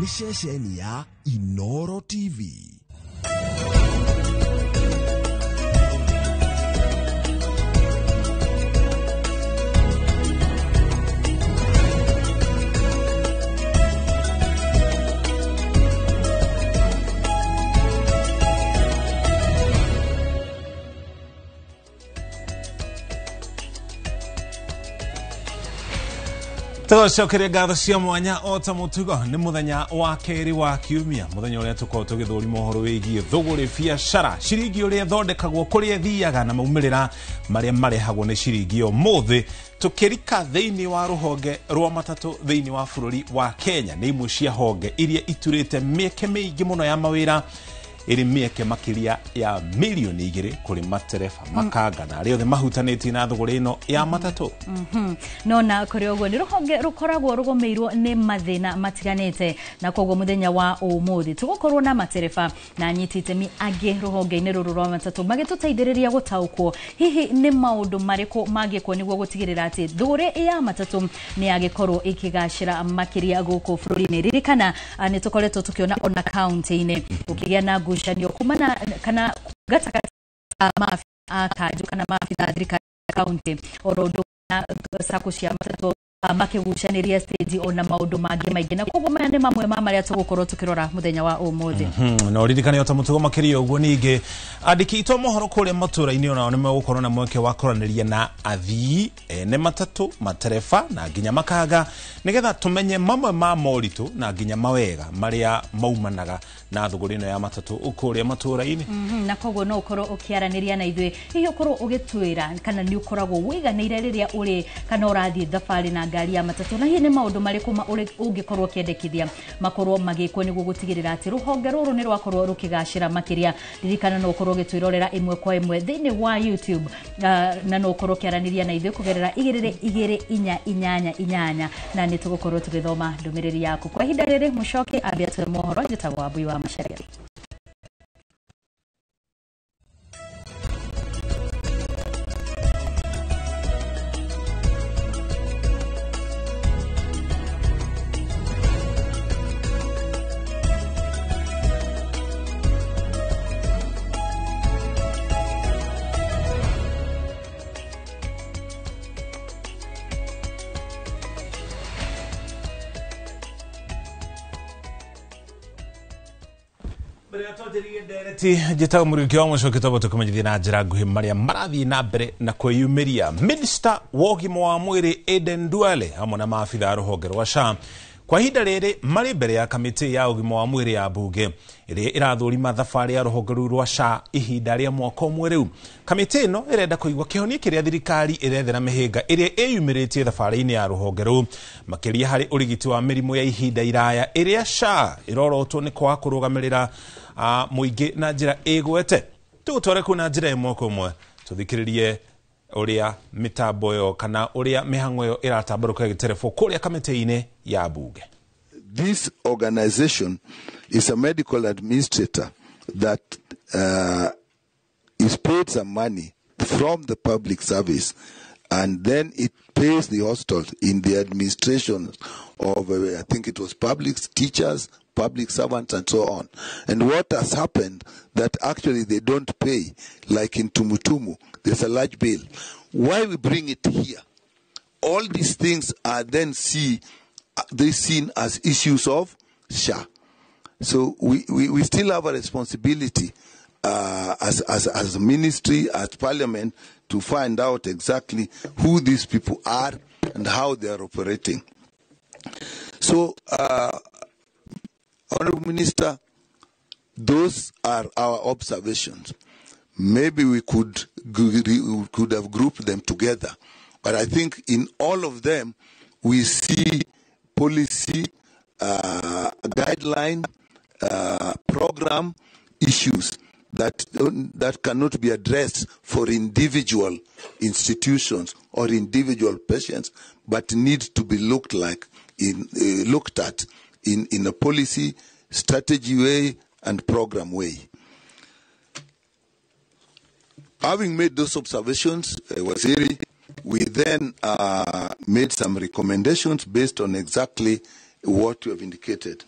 Nĩ ceceni ya Inoro TV. Tũcokerie ngatho cia mwanya o ta mũtugo nĩ mũthenya wa kerĩ wa kiumia, mũthenya ũrĩa tũkoragwo tũgĩthũrima ũhoro wĩgiĩ thũgũrĩ, biacara, ciringi ũrĩa ĩthondekagwo, kũrĩa ĩthiaga na maumĩrĩra marĩa marehagwo nĩ ciringi. Ũmũthĩ tũkĩrika thĩinĩ wa rũhonge rwa matatũ thĩinĩ wa bũrũri wa Kenya. Nĩ imwe cia honge iria iturĩte mĩeke mĩingĩ mũno ya mawĩra, ĩrĩ mĩeke makĩria ya 2 milioni kũrĩ matereba, makanga na arĩa othe mahutanĩtie na thũgũrĩ ĩno ya matatũ. No na kũrĩ ũguo nĩ rũhonge rũkoragwo rũgũmĩirwo nĩ mathĩna matiganĩte, na koguo mũthenya wa ũmũthĩ tũgũkorwo na matereba na anyiti itemi angĩ rũhonge-inĩ rũrũ rwa matatũ magĩtũteithĩrĩria gũtaũkwo hihi nĩ maũndũ marĩkũ mangĩkwo nĩguo gũtigĩrĩra atĩ thũgũrĩ ya matatũ nĩ yagĩkorwo ĩkĩgacĩra makĩria gũkũ bũrũri-inĩ. Ririkana nĩ tũkoretwo tũkĩona ona kaunti-inĩ gũkĩgĩa na ngucanio kumana kana gatagatĩ ka maabitha a kanjũ kana maabitha a thirikari ya kaunti, oro ũndũ na sacco cia matatũ makĩgucanĩria stage ona maũndũ mangĩ maingĩ, na koguo maya nĩ mamwe ma marĩa tũgũkorwo tũkĩrora mũthenya wa ũmũthĩ. Na ũririkane o ta mũtugo makĩria ũguo ningĩ andĩki itũ a mohoro kũrĩa matũra-inĩ onao nĩ megũkorwo na mweke wa kwaranĩria na athii ene matatũ, matereba na nginya makanga, nĩgetha tũmenye mamwe ma moritũ na nginya mawega marĩa maumanaga na thũgũrĩ ĩno ya matatũ kũrĩa matũra-inĩ. Na koguo no ũkorwo ũkĩaranĩria na ithuĩ, hihi ũkorwo ũgĩtwĩra kana nĩ ũkoragwo wĩiganĩire rĩrĩa ũrĩ kana ũrathiĩ thabarĩ na ngari ya matatũ, na hihi nĩ maũndũ marĩkũ ũngĩkorwo ũkĩendekithia makorwo magĩkwo nĩguo gũtigĩrĩra atĩ rũhonge rũrũ nĩ rwakorwo rũkĩgacĩra makĩria. Ririkana no ũkorwo ũgĩtwĩrorera ĩmwe kwa ĩmwe thĩinĩ wa YouTube, na no ũkorwo ũkĩaranĩria na ithuĩ kũgerera 22488, na nĩ tũgũkorwo tũgĩthoma ndũmĩrĩri yaku. Kwa ihinda rĩrĩ mũcoke ambia tũhe mohoro. Njĩtagwo Wambui wa Macharia. Mbere ya twanjĩrĩrie ndereti, njĩtagwo Mũriũki wa Mũcoki, twamba tũkũmenyithia na njĩra nguhĩ marĩa marathiĩ na mbere na kwĩyumĩria. Minista wa ũgima wa mwĩrĩ Aden Duale hamwe na maabitha a rũhonge rwa SHA kwa ihinda rĩrĩ marĩ mbere ya kamĩtĩ ya ũgima wa mwĩrĩ ya mbunge ĩrĩa ĩrathũrima thabarĩ ya rũhonge rũu rwa SHA ihinda rĩa mwaka ũmwe rĩu. Kamĩtĩ ĩno ĩrenda kũigua kĩhonia kĩrĩa thirikari ĩrethera mĩhĩnga ĩrĩa ĩyumĩrĩtie thabarĩ-inĩ ya rũhonge rũu, makĩria harĩ ũrigiti wa mĩrimũ ya ihinda iraya ĩrĩa SHA ĩrorotwo nĩ kwaga kũrũgamĩrĩra mũingĩ na njĩra ĩgwete. Tũgũtware kũu na njĩra ĩmwe kwa ĩmwe tũthikĩrĩrie ũrĩa mĩtambo ĩyo kana ũrĩa mĩhang'o ĩyo ĩratambũrũka ĩgĩterebwo kũrĩa kamĩtĩ-inĩ ya mbunge. This organization is a medical administrator that is paid some money from the public service, and then it pays the hospitals in the administration of, I think it was public teachers, public servants, and so on. And what has happened that actually they don't pay, like in Tumutumu, there's a large bill. Why we bring it here? All these things are then they seen as issues of SHA. So we still have a responsibility as a ministry, as parliament, to find out exactly who these people are and how they are operating. So, Honorable Minister, those are our observations. Maybe we could have grouped them together, but I think in all of them we see policy, guideline, program issues that cannot be addressed for individual institutions or individual patients, but need to be looked at in a policy, strategy way and program way. Having made those observations, Waziri, we then made some recommendations based on exactly what you have indicated.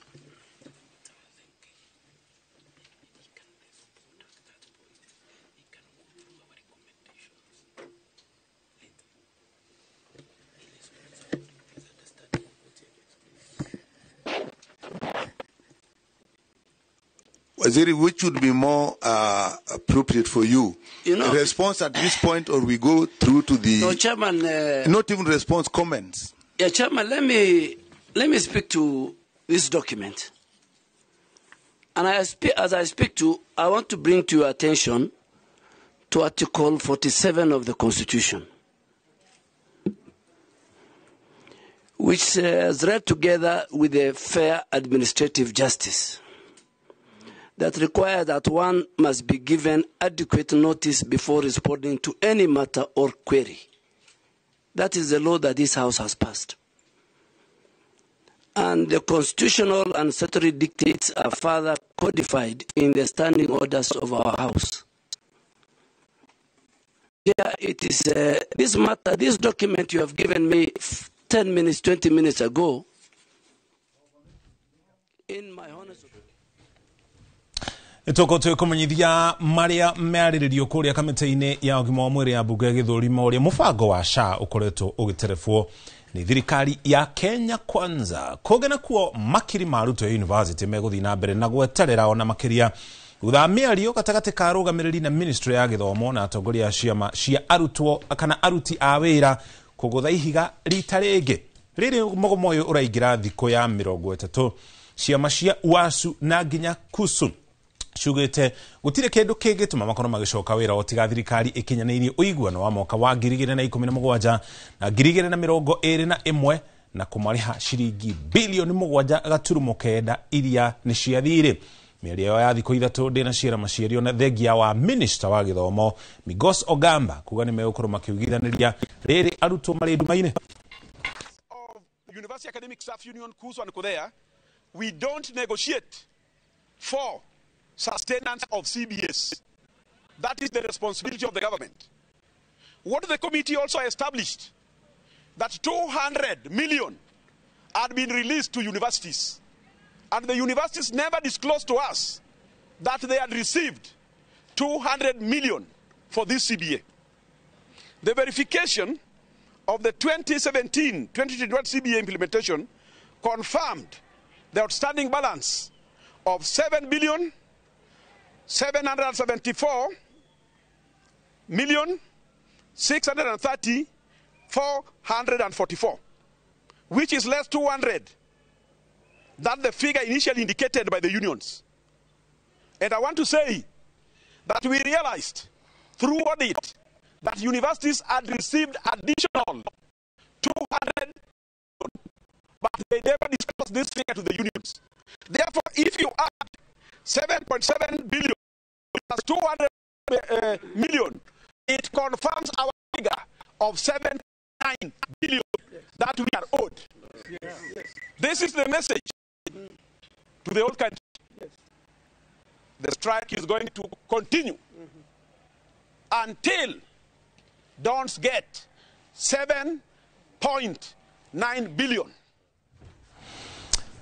Waziri, which would be more appropriate for you? You know, response at this point, or we go through to the... No, Chairman... not even response, comments. Yeah, Chairman, let me speak to this document. And as I speak to, I want to bring to your attention to Article 47 of the Constitution, which is read together with a fair administrative justice that requires that one must be given adequate notice before responding to any matter or query. That is the law that this House has passed. And the constitutional and statutory dictates are further codified in the standing orders of our House. Yeah, it is this matter, this document you have given me 10 minutes, 20 minutes ago, in my honest opinion. Toko twikumenyithia maria mearĩrĩrio kũrĩa kamĩtĩ-inĩ ya ũgima wa mwĩrĩ ya mbunge ya gĩthũrima ũrĩa mũbango wa SHA ũkoretwo ũgĩterebwo nĩ thirikari ya Kenya Kwanza. Kũngĩ nakuo makiri ma arutwo a university megũthiĩ na mbere na gweterera ona makĩria thutha mĩario gatagatĩ ka arũgamĩrĩri na ministry ya gĩthomo na atongoria a ciama cia arutwo kana aruti a wĩra kũgũtha ihiga rita rĩngĩ. Rĩrĩ mũgomo ũyũ ũraingĩra thikũ ya 30 ciama cia UASU na nginya KUSU ciugĩte gũtirĩ kĩndũ kĩngĩtũma makorwo magĩcoka wĩra o tiga thirikari ĩkinyanĩirie ũiguano wa mwaka wa 2017 na 2021 na kũmarĩha ciringi bilioni 7.9 iria nĩ cia thirĩ. Mĩario ya thikũ 3 ndĩna ciĩra maciario na thengia wa minister wa gĩthomo Migos Ogamba kuga nĩ megũkorwo makĩugithanĩria rĩrĩ arutwo marĩ nduma-inĩ. University Academic Staff Union, KUSU and KUDHEA, we don't negotiate for sustenance of CBS. That is the responsibility of the government. What the committee also established, that 200 million had been released to universities. And the universities never disclosed to us that they had received 200 million for this CBA. The verification of the 2017-2021 CBA implementation confirmed the outstanding balance of 7,774,630,444, which is less 200 than the figure initially indicated by the unions. And I want to say that we realized through audit that universities had received additional 200, but they never disclosed this figure to the unions. Therefore, if you add 7.7 billion plus 200 million, it confirms our figure of 7.9 billion that we are owed. Yes. This is the message to the whole country. Yes. The strike is going to continue until don't get 7.9 billion.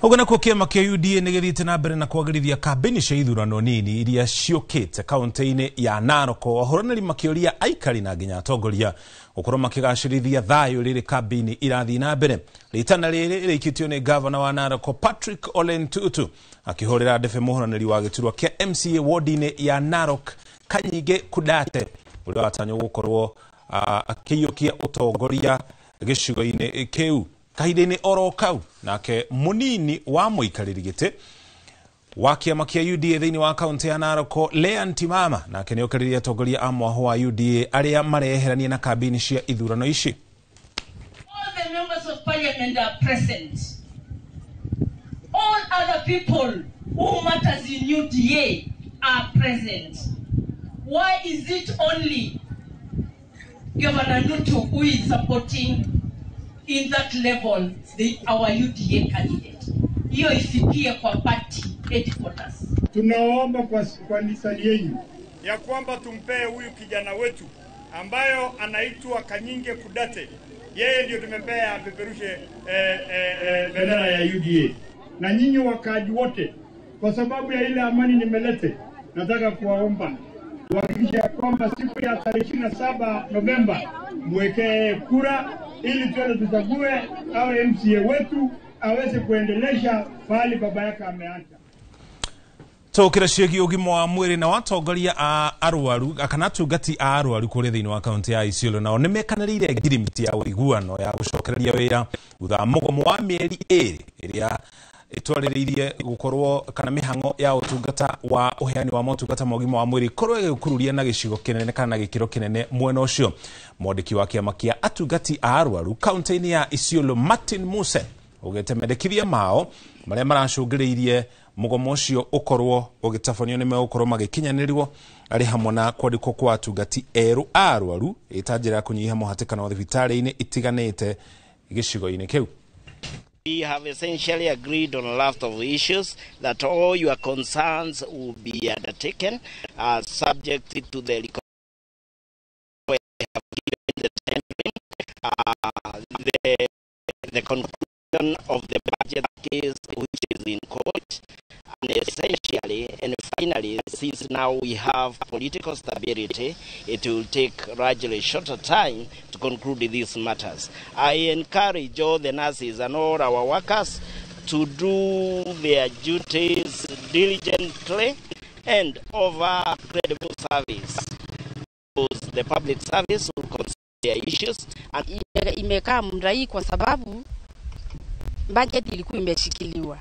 Ũguo nakuo kĩama kĩa UDA nĩ gĩthiĩte na mbere na kwagĩrithia kambĩni cia ithurano nini iria ciũkĩte kaunti-inĩ ya Narok. Ahũranĩri makĩũria aikari na nginya atongoria gũkorwo makĩgacĩrithia thayũ rĩrĩ kambĩini irathiĩ na mbere. Rĩtana rĩrĩ rĩikĩtio nĩ gavana wa Narok Patrick Ole Ntutu akĩhũrĩra ndebe mũhũranĩri wa gĩturwa kĩa MCA ward-inĩ ya Narok Kanyinge Kudate ũrĩa watanywo gũkorwo akĩiyũkia ũtongoria gĩcigo-inĩ kĩu. Kahinda-inĩ oro kau nake munini wa mũikarĩri gĩtĩ wa kĩama kĩa UDA thĩinĩ wa kaunti ya Narok Lean Timama nake nĩokĩrĩria atongoria a mwaho wa UDA arĩa mareherania na kambĩini cia ithurano ici. All the members of parliament are present. All other people who matters in UDA are present. Why is it only Governor Ntutu who is supporting in that level our UDA candidate? Hiyo ifikie kwa party headquarters. Tunaomba kwa nisani yenu ya kwamba tumpee huyu kijana wetu ambayo anaitwa Kanyinge Kudate. Yeye ndio tumepea apeperushe bendera ya UDA. Na nyinyi wakaaji wote, kwa sababu ya ile amani nimelete, nataka kuwaomba kuhakikisha kwamba siku ya tarehe 27 Novemba mwekee kura ili tuende tuchague awe MCA wetu aweze kuendelesha pahali baba yake ameacha. Tũkĩra ciĩgiĩ ũgima wa mwĩrĩ na watongoria a arwaru kana atungati a arwaru kũrĩa thĩinĩ wa kaunti ya Isiolo nao nĩ mekanĩrĩire ngirimiti ya ũiguano ya gũcokereria wĩra thutha wa mũgomo wa mĩeri 2 ĩrĩa ĩtwarĩrĩirie gũkorwo kana mĩhang'o ya ũtungata wa ũheani wa motungata ma ũgima wa mwĩrĩ ĩkorwo ĩgĩkururia na gĩcigo kĩnene kana na gĩkĩro kĩnene mwena ũcio. Mwandĩki wa kĩama kĩa atungati a arwaru kaunti-inĩ ya Isiolo Martin Muse ugete mendekithia mao marĩa maracũngĩrĩirie mũgomo ũcio ũkorwo ũgĩtabanio nĩ megũkorwo magĩkinyanĩrwo arĩ hamwe na kwandĩkwo kwa atungati erũ a arwaru ĩta njĩra ya kũnyihia mũhatĩkano wa thibitarĩ-inĩ itiganĩte gĩcigo-inĩ kĩu. We have essentially agreed on a lot of issues that all your concerns will be undertaken, subject to the the conclusion of the budget case, which is in court, and essentially and finally, since now we have political stability, it will take gradually shorter time to conclude these matters. I encourage all the nurses and all our workers to do their duties diligently and offer credible service. Because the public service will consider their issues. And imekaa muda hii kwa sababu budget ilikuwa imeshikiliwa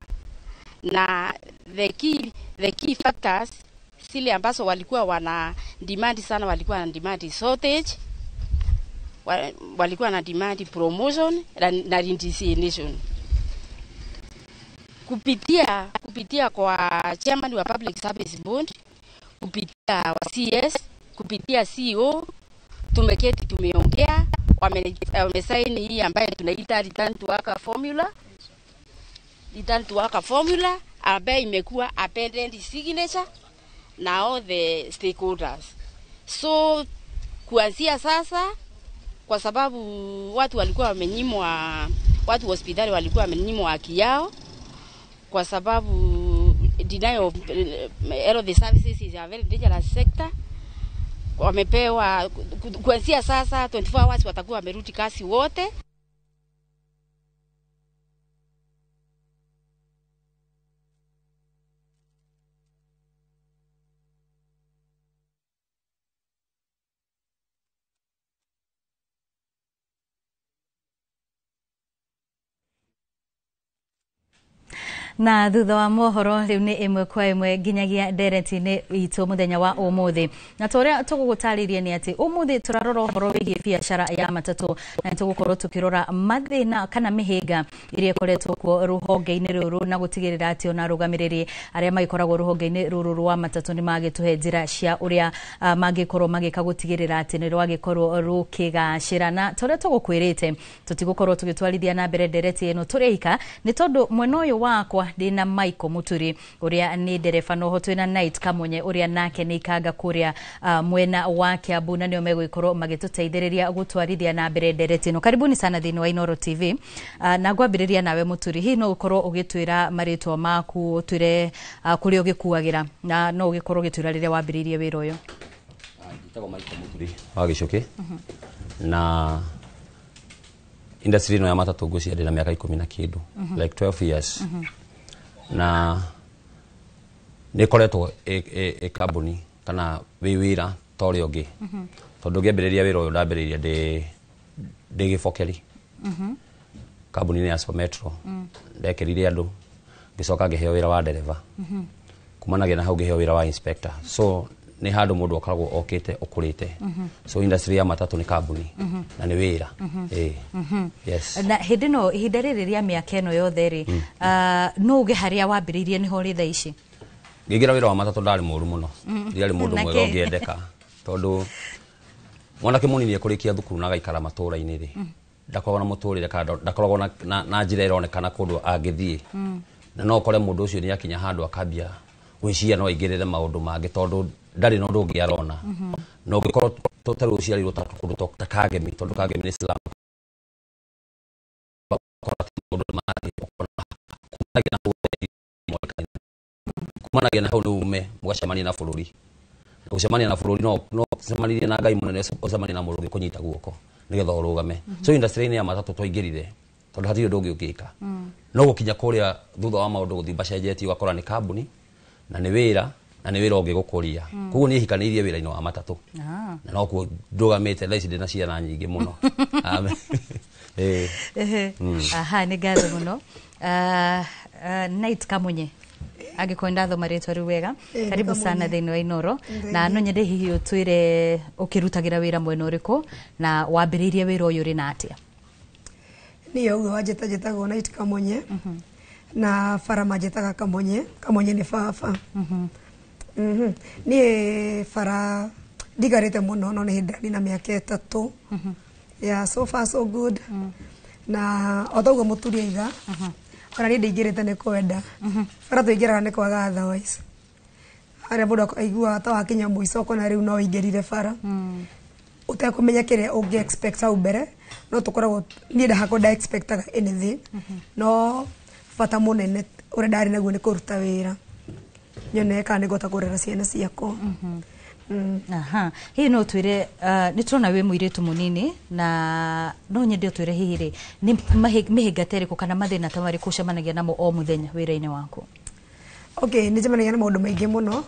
na the key factors zile ambazo walikuwa wana demand sana, walikuwa na demand shortage, walikuwa na demand promotion na redistribution. Kupitia kwa chairman wa Public Service Board, kupitia wa CS, kupitia CEO, tumeketi tumeongea, wamesaini hii ambayo tunaita return to work formula. Return to work formula ambayo imekuwa appended signature na all the stakeholders. So kuanzia sasa, kwa sababu watu walikuwa wamenyimwa, watu hospitali walikuwa wamenyimwa haki yao kwa sababu denial of health services is a very dangerous sector. Wamepewa kuanzia sasa 24 hours watakuwa wamerudi kazi wote. Na thutha wa mohoro rĩu nĩ ĩmwe kwa ĩmwe nginyagia ndereti-inĩ itũ mũthenya wa ũmũthĩ. Na ta ũrĩa tũgũgũtarĩria nĩ atĩ ũmũthĩ tũrarora ũhoro wĩgiĩ biacara ya matatũ, na nĩtũgũkorwo tũkĩrora mathĩna kana mĩhĩnga ĩrĩa ĩkoretwo kuo rũhonge-inĩ rũrũ, na gũtigĩrĩra atĩ ona arũgamĩrĩri arĩa magĩkoragwo rũhonge-inĩ rũrũ rwa matatũ nĩ magĩtũhe njĩra cia ũrĩa mangĩkorwo magĩka gũtigĩrĩra atĩ nĩ rwagĩkorwo rũkĩgacĩra. Na ta ũrĩa tũgũkwĩrĩte, tũtigũkorwo tũgĩtwarithia na mbere ndereti ĩno tũrĩ ika, nĩ tondũ mwena ũyũ wakwa ndĩna Michael Muturi ũrĩa nĩ ndereba, noho twĩna Knight Kamunye ũrĩa nake nĩ ikanga kũrĩa mwena wa Kiambu, na nĩo megũgĩkorwo magĩtũteithĩrĩria gũtwarithia na mbere ndereti ĩno. Karibuni sana thĩinĩ wa Inooro TV. Na ngwambĩrĩria nawe Muturi, hihi no ũkorwo ũgĩtwĩra marĩtwa maku, ũtwĩre kũrĩa ũgĩkuagĩra, na no ũgĩkorwo ũgĩtwĩra rĩrĩa wambĩrĩirie wĩra ũyũ? Njĩtagwo Michael Muturi wa Gĩcũkĩ, na industry ĩno ya matatũ ngwĩciria ndĩna mĩaka 10 na kĩndũ, like 12 years. Na nĩ ĩkoretwo ĩ kambuni kana wĩ wĩra ta ũrĩa ũngĩ, tondũ ngĩambĩrĩria wĩra ũyũ ndambĩrĩirie ndĩ gĩbokeri kambuni-inĩ ya Super Metro. Ndekĩrire andũ, ngĩcoka ngĩheo wĩra wa ndereba, kumanagia na hau ngĩheo wĩra wa inspector. So nĩ handũ mũndũ akoragwo okĩte ũkũrĩte. So industry ya matatũ nĩ kambuni na nĩ wĩra. Yes. Na hĩndĩ ĩno, ihinda rĩrĩ rĩa mĩaka ĩno yothe rĩ, no uge harĩa wambĩrĩirie nĩho ũrĩ thaa ici? Ngĩingĩra wĩra wa matatũ ndarĩ mũru mũno, ndiarĩ mũndũ mwega ũngĩendeka, tondũ mwanake mũnini ekũrĩkia thukuru na agaikara matũra-inĩ rĩ, ndakoragwo na mũtũrĩre kana ndakoragwo na njĩra ĩronekana kũndũ angĩthiĩ. Na no ũkore mũndũ ũcio nĩ akinya handũ akambia gwĩciria no aingĩrĩre maũndũ mangĩ, tondũ ndarĩ na ũndũ ũngĩ arona. Na ũngĩkorwo ta rĩu ũciarirwo ta kũndũ ta Kangemi, tondũ Kangemi nĩ slum, kumanagia na hau nĩ ume mũgacemania na bũrũri. Gũcemania na bũrũri no ũcemanirie na Ngai mũnene, ũcemanie na mũndũ ũngĩkũnyita guoko nĩgetha ũrũgame. So industry-inĩ ya matatũ twaingĩrire tondũ hatirĩ ũndũ ũngĩ ũngĩka. No gũkinya kũrĩa thutha wa maũndũ gũthiĩ macenjetie, ũgakora nĩ kambuni Na nĩ wĩra, na nĩ wĩra ũngĩgũkũria. Koguo niĩ hikanĩirie wĩra-inĩ wa matatũ. Na nokuo ndũgamĩte thaa ici ndĩna ciana nyingĩ mũno. Amen. Aha, nĩ ngatho mũno. Night Kamunye, angĩkorwo ndathoma rĩtwa rĩu wega. Karibu sana thĩinĩ wa Inoro, na no nyende hihi ũtwĩre ũkĩrutagĩra wĩra mwena ũrĩkũ na wambĩrĩirie wĩra ũyũ rĩ na atĩa? Niĩ ũguo wanjĩta, njĩtagwo Night Kamonye, na bara manjĩtaga Kamonye. Kamonye nĩ baba. Niĩ bara ndigarĩte mũno, no nĩ hĩndĩ ndĩna mĩaka 3. Yeah, so far so good. Na o ta ũguo mũturi aiga, ona niĩ ndĩingĩrĩte nĩ kwenda. Bara tũingĩraga nĩ kwaga, otherwise harĩa mũndũ aiguaga ta wakinya mũico, ũkona rĩu no ũingĩrire bara ũtekũmenya kĩrĩa ũngĩ expect hau mbere. No tũkoragwo, niĩ ndahakwa nda expectaga anything, no bata mũnene ũrĩa ndarĩ naguo nĩ kũruta wĩra nyone kana nĩ ngũhota kũrera ciana ciakwa. Aha, hihi no twĩre, nĩ tũrona wĩ mũirĩtu mũnini, na no nyende ũtwĩre hihi rĩ nĩ mĩhĩnga ta ĩrĩkũ kana mathĩna ta marĩkũ ũcemanagia namo o mũthenya wĩra-inĩ waku? Okay, nĩ njemanagia na maũndũ maingĩ mũno,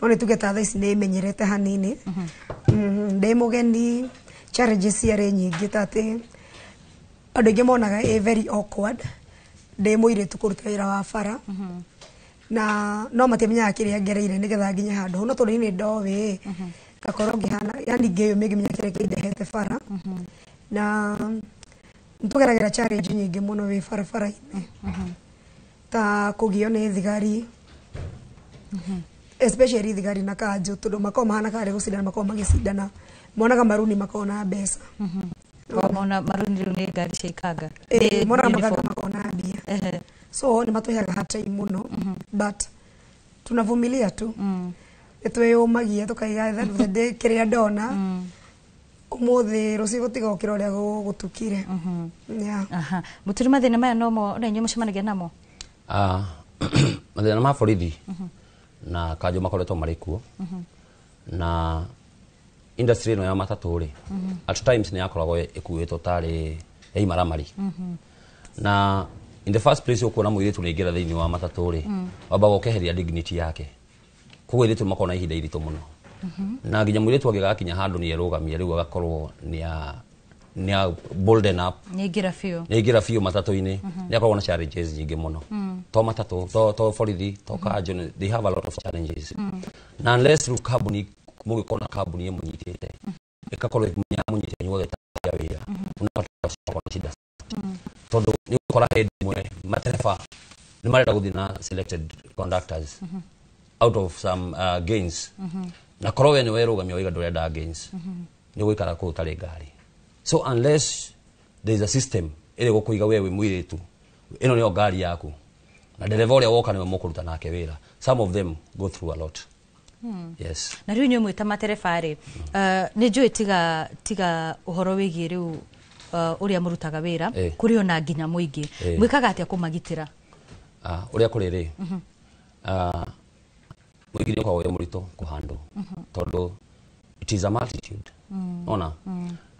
no nĩ tuge ta thaa ici nĩ menyerete hanini. Ndĩ mũgeni, challenges ciarĩ nyingĩ, ta atĩ andũ aingĩ monaga ĩ very awkward ndĩ mũirĩtu kũruta wĩra wa bara, na no matiamenyaga kĩrĩa ngereire nĩgetha nginye handũ hau. No tondũ niĩ nĩ ndoĩ, ngakorwo ngĩhana yani ngĩyũmia, ngĩmenya kĩrĩa kĩndehete bara. Na nĩtũgeragĩra challenge nyingĩ mũno wĩ barabara-inĩ, ta kũgio nĩ thigari, especially thigari na kanjũ, tondũ makoragwo mahana karĩ gũcindana, makoragwo magĩcindana, monaga maruni makoragwo na mbeca. Mona maruni rĩu nĩ ngari cia ikanga? Monaga makanga makoragwo na mbia, so nĩ matũheaga hard time mũno, but tunavumilia tu. Nĩ twĩyũmagia, tũkaiga at the end of the day kĩrĩa ndona ũmũthĩ, rũciũ gũtigokĩra ũrĩa gũtukire. Yeah. Aha, mũturi, mathĩna maya nomo na inyuĩ mũcemanagia namo? Mathĩna ma borithi na kanjũ makoretwo marĩ kuo, na industry ĩno ya matatũ rĩ, at times nĩ yakoragwo ĩkuĩtwo tarĩ ya imaramari. Na in the first place, ũkuona mũirĩtu nĩ aingĩra thĩinĩ wa matatũ rĩ, wambaga ũkeheria dignity yake. Koguo airĩtu makoragwo na ihinda iritũ mũno, na nginya mũirĩtu angĩgakinya handũ nĩ erũgamia rĩu, agakorwo nĩ a bolden up. Nĩ aingĩra biũ. Nĩ aingĩra biũ matatũ-inĩ, nĩ akoragwo na challenges nyingĩ mũno, to matatũ, to borithi, to kanjũ, they have a lot of challenges. Na unless rĩu kambuni, mũgĩkorwo na kambuni ĩmũnyitĩte, ĩgakorwo ĩmũnyitĩte inyuothe ta wĩra, unapata na shida, tondũ nĩ ũgũkora hĩndĩ ĩmwe matereba nĩ marenda gũthiĩ na selected conductors out of some gains, na korwo we nĩ werũgamia waiga ndũrenda gains, nĩ ũgũikara kũu ũtarĩ ngari. So unless there is a system ĩrĩ gũkũiga we wĩ mũirĩtu, ĩno nĩyo ngari yaku, na ndereba ũrĩa woka nĩwe mũkũruta nake wĩra. Some of them go through a lot, yes. Na rĩu inyuĩ mwĩ ta matereba rĩ, nĩ njũĩ tiga ũhoro wĩgiĩ rĩu ũrĩa mũrutaga wĩra, kũrĩ ona nginya mũingĩ, mwĩkaga atĩa kũmagitĩra? Ũrĩa kũrĩ rĩ, mũingĩ nĩ ũkoragwo wĩ mũritũ kũhandũ, tondũ it is a multitude. Ona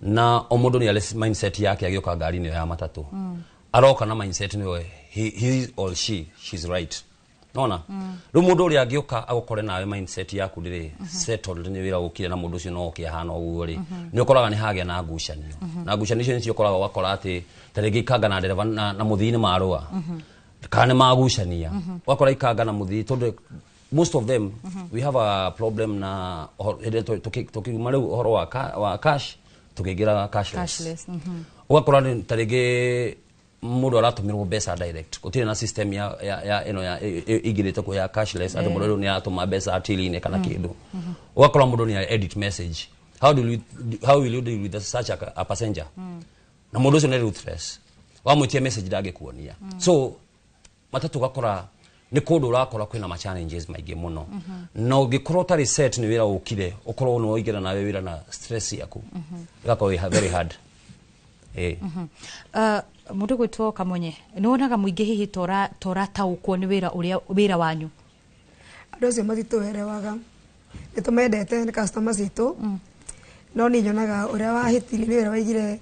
na o mũndũ nĩ arĩ mindset yake agĩũka ngari-inĩ ĩyo ya matatũ, aroka na mindset nĩwe he or she, she's right. Nona rĩu mũndũ ũrĩa angĩũka agũkore nawe mindset yaku ndĩrĩ settled, nĩ wĩra ũkire na mũndũ ũcio no oke ahana ũguo rĩ, nĩ ũkoraga nĩ hagĩa na ngucanio. Na ngucanio icio nĩcio ũkoraga, ũgakora atĩ ta rĩngĩ ikanga na ndereba na mũthii nĩ marũa kana nĩ magucania, ũgakora ikanga na mũthii, tondũ most of them we have a problem na hĩndĩ ĩrĩa tũkiuma rĩu ũhoro wa cash, tũkĩingĩra cashless. Cashless. Ũgakora nĩ ta rĩngĩ mũndũ aratũmĩrwo mbeca direct, gũtirĩ na system ya ĩno ya ĩingĩrĩte kũ ya cashless, atĩ mũndũ rĩu nĩ aratũma mbeca till-inĩ kana kĩndũ. Ũgakora mũndũ nĩ edit message. How will you deal with such a passenger? Na mũndũ ũcio nĩ ruthless, wamwĩtia message ndangĩkuonia. So matatũ ũgakora nĩ kũndũ ũrakora kwĩna ma challenges maingĩ mũno, na ũngĩkorwo ũtarĩ set nĩ wĩra ũkire, ũkorwo nĩ waingĩra nawe wĩra na stress yaku, ĩgakorwo ĩ very hard. Mũndũ gwĩtwo Kamonye, nĩ wonaga mũingĩ hihi torataũkwo nĩ wĩra ũrĩa wĩra wanyu? Andũ acio matitũerewaga. Nĩ tũmendete, nĩ customer citũ, no niĩ nyonaga ũrĩa wahĩtirie nĩ ũrĩa waigire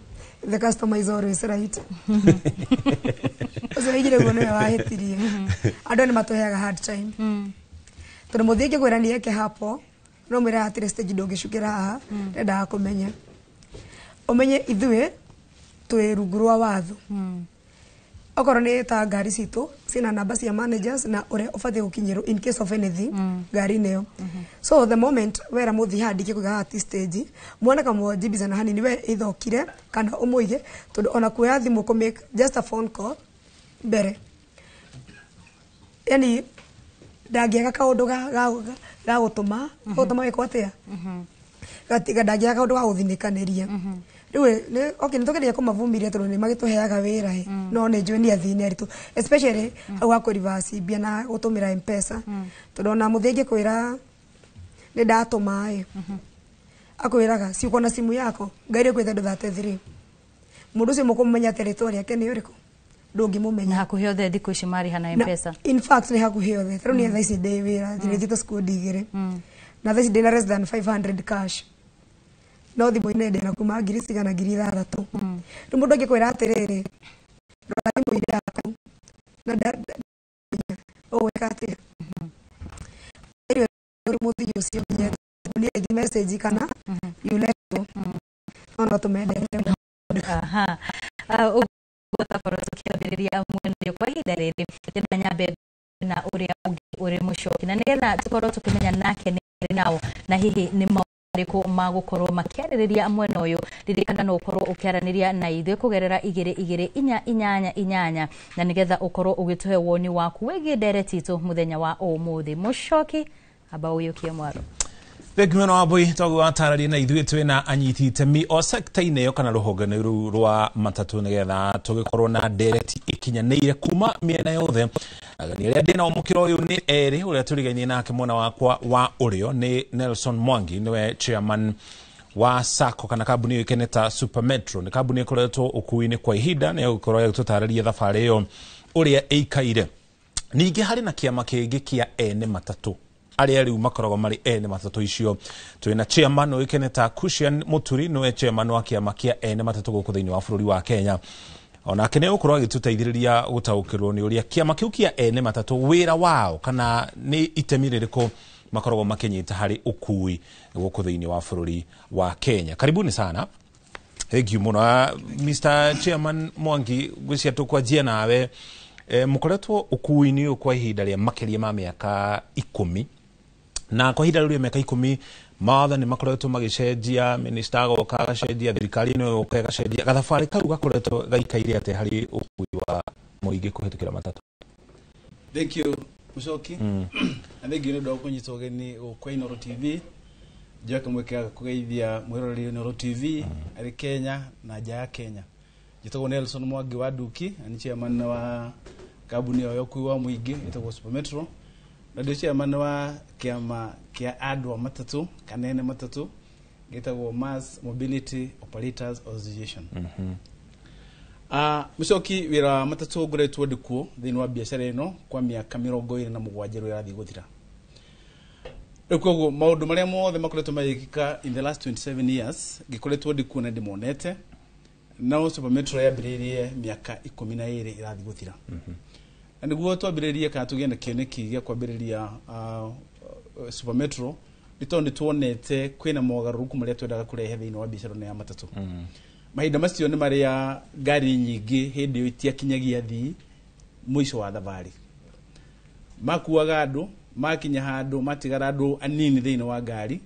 "the customer is always right". Ũcio waigire guo nĩwe wahĩtirie. Andũ nĩ matũheaga hard time. Tondu muthii ngĩkwĩra nieke hapo no mwĩra atĩrĩ stage ndũngĩcukĩra haha, ndendaga kũmenya ũmenye ithuĩ twĩ rungu rwa watho. Okorwo nĩ ta ngari citũ ciĩna namba cia managers na ũrĩa ũbatiĩ gũkinyĩrwo in case of anything ngari-inĩ ĩyo. So the moment wera mũthii haha ndingĩkũiga haha ti stage, mwana kamwajibizana hanini we ithokire kana ũmũige, tondũ ona kuoya thimũ kũ make just a phone call mbere, yani ndangĩaga kaũndũ ga gũtũma gũtũma wĩkwo atĩa, gatiga ndangĩaga kaũndũ ga gũthinĩkanĩria. Rĩu okay, nĩ tũgeria kũmavumiria tondũ nĩ magĩtũheaga wĩra ĩ, no nĩ njũĩ nĩ athii nĩ aritũ, especially hau ha kũ mbia na gũtũmĩra M-Pesa, tondũ ona mũthii angĩkwĩra nĩ ndatũma ĩ, akwĩraga si uko na simu yako, ngari ĩkwĩte andũ 33, mũndũ ũcio mũkũmũmenya atĩ rĩtwa rĩake nĩ ũrĩkũ? Ndũngĩmũmenya. Na hakuhĩ othe thikũ ici marĩha na M-Pesa. In fact nĩ hakuhĩ othe. Tarĩu niĩ thaa ici ndĩ wĩra, ndĩrĩtĩte squad igĩrĩ, na thaa ici ndĩna less than 500 cash, no thimũ-inĩ ndĩna kuma ngiri cigana, 6,000. Rĩu mũndũ angĩkwĩra atĩrĩrĩ, rora thimũ-inĩ yaku na ũgwĩka atĩa? Mũthii ũcio nginya nĩ message kana you let go, no tũmendete. Aha, ũguo twakorwo tũkĩambĩrĩria mwena ũyũ kwa ihinda rĩrĩ, ndĩrenda nyambe na ũrĩa ũngĩ ũrĩ mũcoki, na nĩgetha tũkorwo tũkĩmenya nake nĩ nao na hihi nĩ marĩkũ magũkorwo makĩarĩrĩria mwena ũyũ. Ririkana no ũkorwo ũkĩaranĩria na ithuĩ kũgerera 22488 na nĩgetha ũkorwo ũgĩtũhe woni waku wĩgiĩ ndereti itũ mũthenya wa ũmũthĩ. Mũcoki, amba ũiyũkie mwaro. Thengiũ mũno Wambui, toguo watarĩria na ithuĩ twĩna anyiti itemi o sekta-inĩ ĩyo kana rũhonge-inĩ rũu rwa matatũ, nĩgetha tũgĩkorwo na ndereti ĩkinyanĩire kuma mĩena yothe. Ageni arĩa ndĩnao mũkĩra ũyũ nĩ erĩ, ũrĩa tũrigainie nake mwena wakwa wa ũrĩo nĩ Nelson Mwangi, nĩwe chairman wa SACCO kana kambuni ĩyoĩkaine ta Super Metro. Nĩ kambuni ĩkoretwo ũkui-inĩ kwa ihinda, nĩ egũkorwo agĩtũtarĩria thabarĩ ĩyo ũrĩa ĩikaire. Ningĩ harĩ na kĩama kĩngĩ kĩa ene matatũ arĩa rĩu makoragwo marĩ ene matatũ icio. Twĩna chairman ũĩkaine ta Cushion Muturi, nĩwe chairman wa kĩama kĩa ene matatũ gũkũ thĩinĩ wa bũrũri wa Kenya. Onake nĩ egũkorwo agĩtũteithĩrĩria gũtaũkĩrwo nĩ ũrĩa kĩama kĩu kĩa ene matatũ wĩra wao kana nĩ itemi rĩrĩkũ makoragwo makĩnyita harĩ ũkui gũkũ thĩinĩ wa bũrũri wa Kenya. Karibuni sana. Thank you mũno. Mr. Chairman Mwangi, ngwĩciria tũkwanjia nawe. Mũkoretwo ũkui-inĩ ũyũ kwa ihinda rĩa makĩria ma mĩaka 10, na kwa ihinda rĩu rĩa mĩaka 10 mawatho nĩ makoretwo magĩcenjia, minista agoka agacenjia, thirikari ĩno ĩgoka ĩgacenjia. Gathabarĩ kau gakoretwo gaikaire atĩa harĩ ũkui wa mũingĩ kũhĩtũkĩra matatũ? Thank you, Mucoki. Na thank you nĩ ũndũ wa kũnyita ũgeni gũkũ Inooro TV. Njoe kamweke gaka kũgeithia mwĩroreri Inooro TV arĩ Kenya na nja ya Kenya. Njĩtagwo Nelson Mwangi wa Nduki, na nĩ chairman wa kambuni ĩyo ya ũkui wa mũingĩ ĩtagwo Super Metro, na ndĩ chairman wa kĩama kĩa andũ a matatũ kana ene matatũ gĩtagwo Mass Mobility Operators Association. Mucoki, wĩra wa matatũ ngoretwo ndĩkuo thĩinĩ wa biacara ĩno kwa mĩaka 27 rĩu ĩrathiĩ gũthira. Rĩu koguo maũndũ marĩa mothe makoretwo magĩkĩka in the last 27 years ngĩkoretwo ndĩkuo na ndĩmonete. No Super Metro yambĩrĩirie mĩaka 12 ĩrathiĩ gũthira, na nĩguo twambĩrĩrie kana tũgĩe na kĩoneki gĩa kwambĩrĩria Super Metro nĩ tondũ nĩ tuonete kwĩna mogarũrũku marĩa twendaga kũrehe thĩinĩ wa biacara ĩno ya matatũ. Mahinda macio nĩ marĩa ngari nyingĩ hĩndĩ ĩyo itiakinyagia athii mũico wa thabarĩ, makuaga andũ, makinya handũ matigara andũ anini thĩinĩ wa ngari,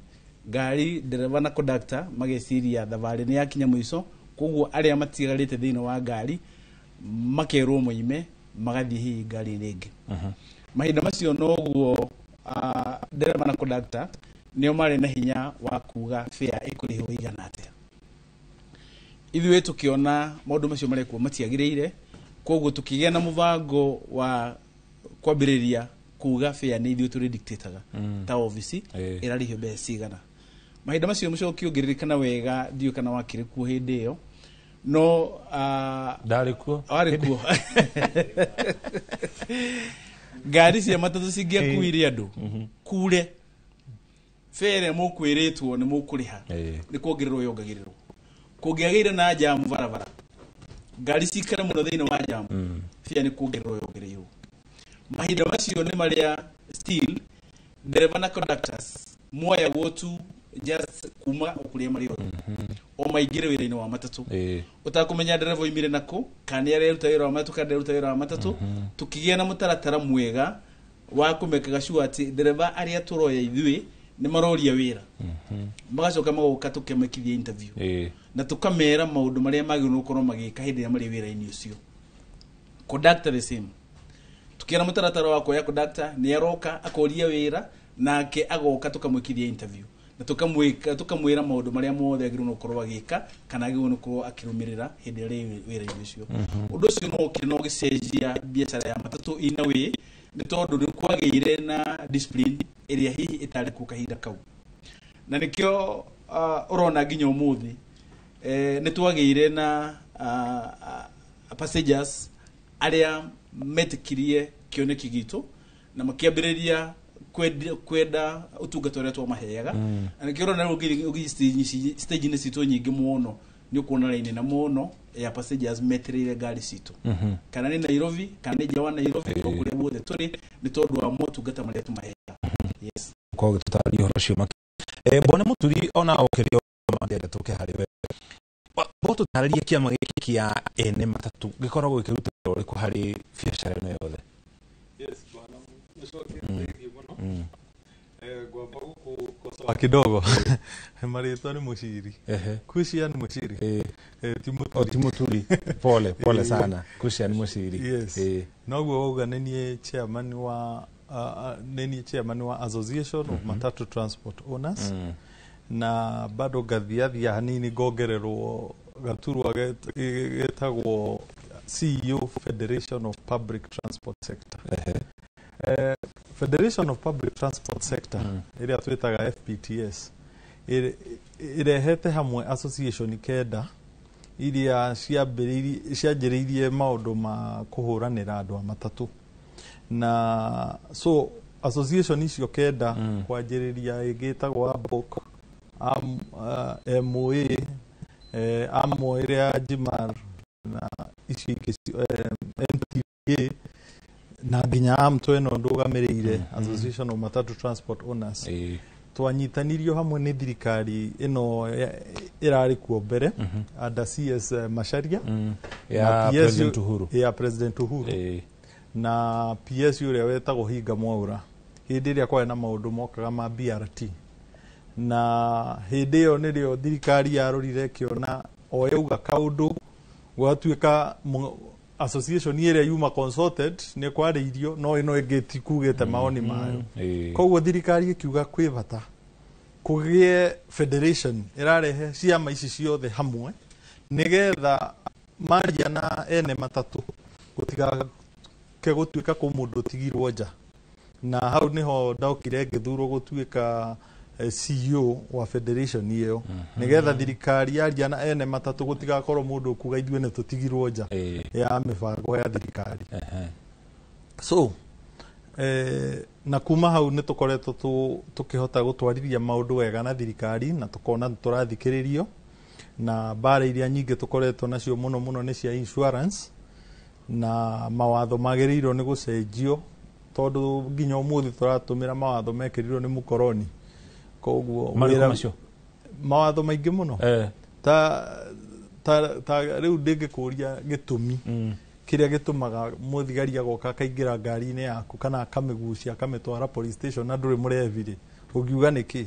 ngari ndereba na conductor mageciria thabarĩ nĩ yakinya mũico, koguo arĩa matigarĩte thĩinĩ wa ngari makerwo moime magathiĩ hihi ngari-inĩ ĩngĩ. Mahinda macio noguo ndereba na conductor nĩo marĩ na hinya wa kuga fare ĩkũrĩhwo igana atĩa. Ithuĩ tũkĩona maũndũ macio marekwo matiagĩrĩire, koguo tũkĩgĩa na mũbango wa kwambĩrĩria kuga fare nĩ ithuĩ tũrĩ dictataga ta obici ĩrarĩhio mbeca cigana. Mahinda macio mũcoki ũngĩririkana wega, ndiũĩ kana wakĩrĩ kuo hĩndĩ ĩyo, no ndarĩ kuo. Warĩ kuo. Ngari cia matatũ cingĩakuire andũ kure fare mũkwĩrĩtwo nĩ mũkũrĩha nĩ kuongererwo yongagĩrĩrwo. Kũngĩagĩire na jamu barabara, ngari cikare mũno thĩinĩ wa jamu, fare nĩ kuongererwo yongereirwo. Mahinda macio nĩ marĩa still Ndereba na conductors moyagwo tu just kuma o kũrĩa marĩ othe, o maingĩre wĩra-inĩ wa matatũ, ũtakũmenya ndereba oimire nakũ, kana nĩ areruta wĩra wa matatũ kana nderuta wĩra wa matatũ. Tukĩgĩa na mũtaratara mwega wa kũmekaga sure atĩ ndereba arĩa tũroya ithuĩ nĩ maroria wĩra, magacoka magoka tũkemekithia interview na tũkamera maũndũ marĩa magĩrĩirwo gũkorwo magĩka hĩndĩ ĩrĩa marĩ wĩra-inĩ ũcio. Conductor the same, tukiona mũtaratara wa kuoya conductor, nĩ aroka akoria wĩra, nake agoka tũkamwĩkithia interview na tũkamwĩka tũkamwĩra maũndũ marĩa mothe agĩrĩirwo nĩ gũkorwo agĩka kana agĩrĩirwo nĩ gũkorwo akĩrũmĩrĩra hĩndĩ ĩrĩa arĩ wĩra-inĩ ũcio. Ũndũ ũcio no ũkire na ũgĩcenjia biacara ya matatũ in a way, nĩ tondũ nĩ kwagĩire na discipline ĩrĩa hihi ĩtarĩ kuo kahinda kau, na nĩkĩo ũrona nginya ũmũthĩ nĩ twagĩire na passengers arĩa metĩkirie kĩoneki gitũ na makĩambĩrĩria kwenda ũtungata ũrĩa twamaheaga. Na nĩkĩo ũrona rĩu ũgĩthiĩ stage-inĩ citũ nyingĩ mũno, nĩ ũkuona raini na mũno ya passengers metereire ngari citũ, kana nĩ Nairobi kana nĩ nja wa Nairobi, o kũrĩa guothe tũrĩ, nĩ tondũ wa motungata marĩa tũmaheaga, yes. Korwo gĩtũtarĩria ũhoro ũcio bwana Mũturi, ona okĩria ndĩrenda tũke harĩ we, bo tũtarĩrie kĩama gĩkĩ kĩa ene matatũ gĩkoragwo gĩkĩruta wĩra ũrĩkũ harĩ biacara ĩno yothe? Yes, bwana Mũcoki, thengiũ mũno. Ngwamba gũkũkosoa kidogo, marĩtwa nĩ Mũciri. Kucia nĩ Mũciri. Ti O ti Mũturi, pole pole sana, Kucia nĩ Mũciri. Yes. Noguo wauga, nĩ niĩ chairman wa nĩ niĩ chairman wa Association of Matatu Transport Owners, na bado ngathiathia hanini ngongererwo gaturwa getagwo CEO Federation of Public Transport Sector. Federation of Public Transport Sector ĩrĩa twĩtaga FPTS ĩrehete hamwe association kenda iria cianjĩrĩirie maũndũ ma kũhũranĩra andũ a matatũ, na so association icio kenda, kwanjĩrĩria ĩngĩ ĩtagwo ABOK, MOA, AMO ĩrĩa ya Jimar na icio ingĩ, NTA na nginya AMTO ĩno ndũgamĩrĩire, Association of Matatu Transport Owners, twanyitanirio hamwe nĩ thirikari ĩno ĩrarĩ kuo mbere under CS Macharia Ya na PS President Uhuru. Ya President Uhuru na PS ũrĩa wetagwo Hinga Mwaura, hĩndĩ ĩrĩa kwarĩ na maũndũ mokaga ma BRT, na hĩndĩ ĩyo nĩrĩo thirikari yarorire ĩkĩona o yauga kaũndũ gwatuĩka association ĩrĩa yuma consulted nĩ kwarĩirio, no ĩno ĩngĩ tikugĩte maoni mayo. Koguo thirikari ĩkiuga kwĩ bata kũgĩe federation ĩrarehe ciama ici ciothe hamwe, nĩgetha maria na ene matatũ gũtigake gũtuĩka kũ mũndũ ũtigirwo nja. Na hau niho ndokire ngĩthurwo gũtuĩka CEO wa federation ĩyo, nĩgetha thirikari yaria na ene matatũ gũtigakorwo mũndũ ũkuga ithuĩ nĩ tũtigirwo nja ya mĩbango ya thirikari. So na kuma hau nĩ tũkoretwo tũkĩhota gũtwarithia maũndũ wega na thirikari, na tũkona nĩ tũrathikĩrĩrio, na mbara iria nyingĩ tũkoretwo nacio mũno mũno nĩ cia insurance na mawatho magĩrĩirwo nĩ gũcenjio, tondũ nginya ũmũthĩ tũratũmĩra mawatho mekĩrirwo nĩ mũkoroni. Koguo Marĩkũ macio? Mawatho maingĩ mũno, ta rĩu ndĩngĩkũria gĩtũmi kĩrĩa gĩtũmaga mũthigari agoka akaingĩra ngari-inĩ yaku kana akamĩgucia akamĩtwara police station na ndũrĩ mũrebi rĩ, ũngiuga nĩkĩ?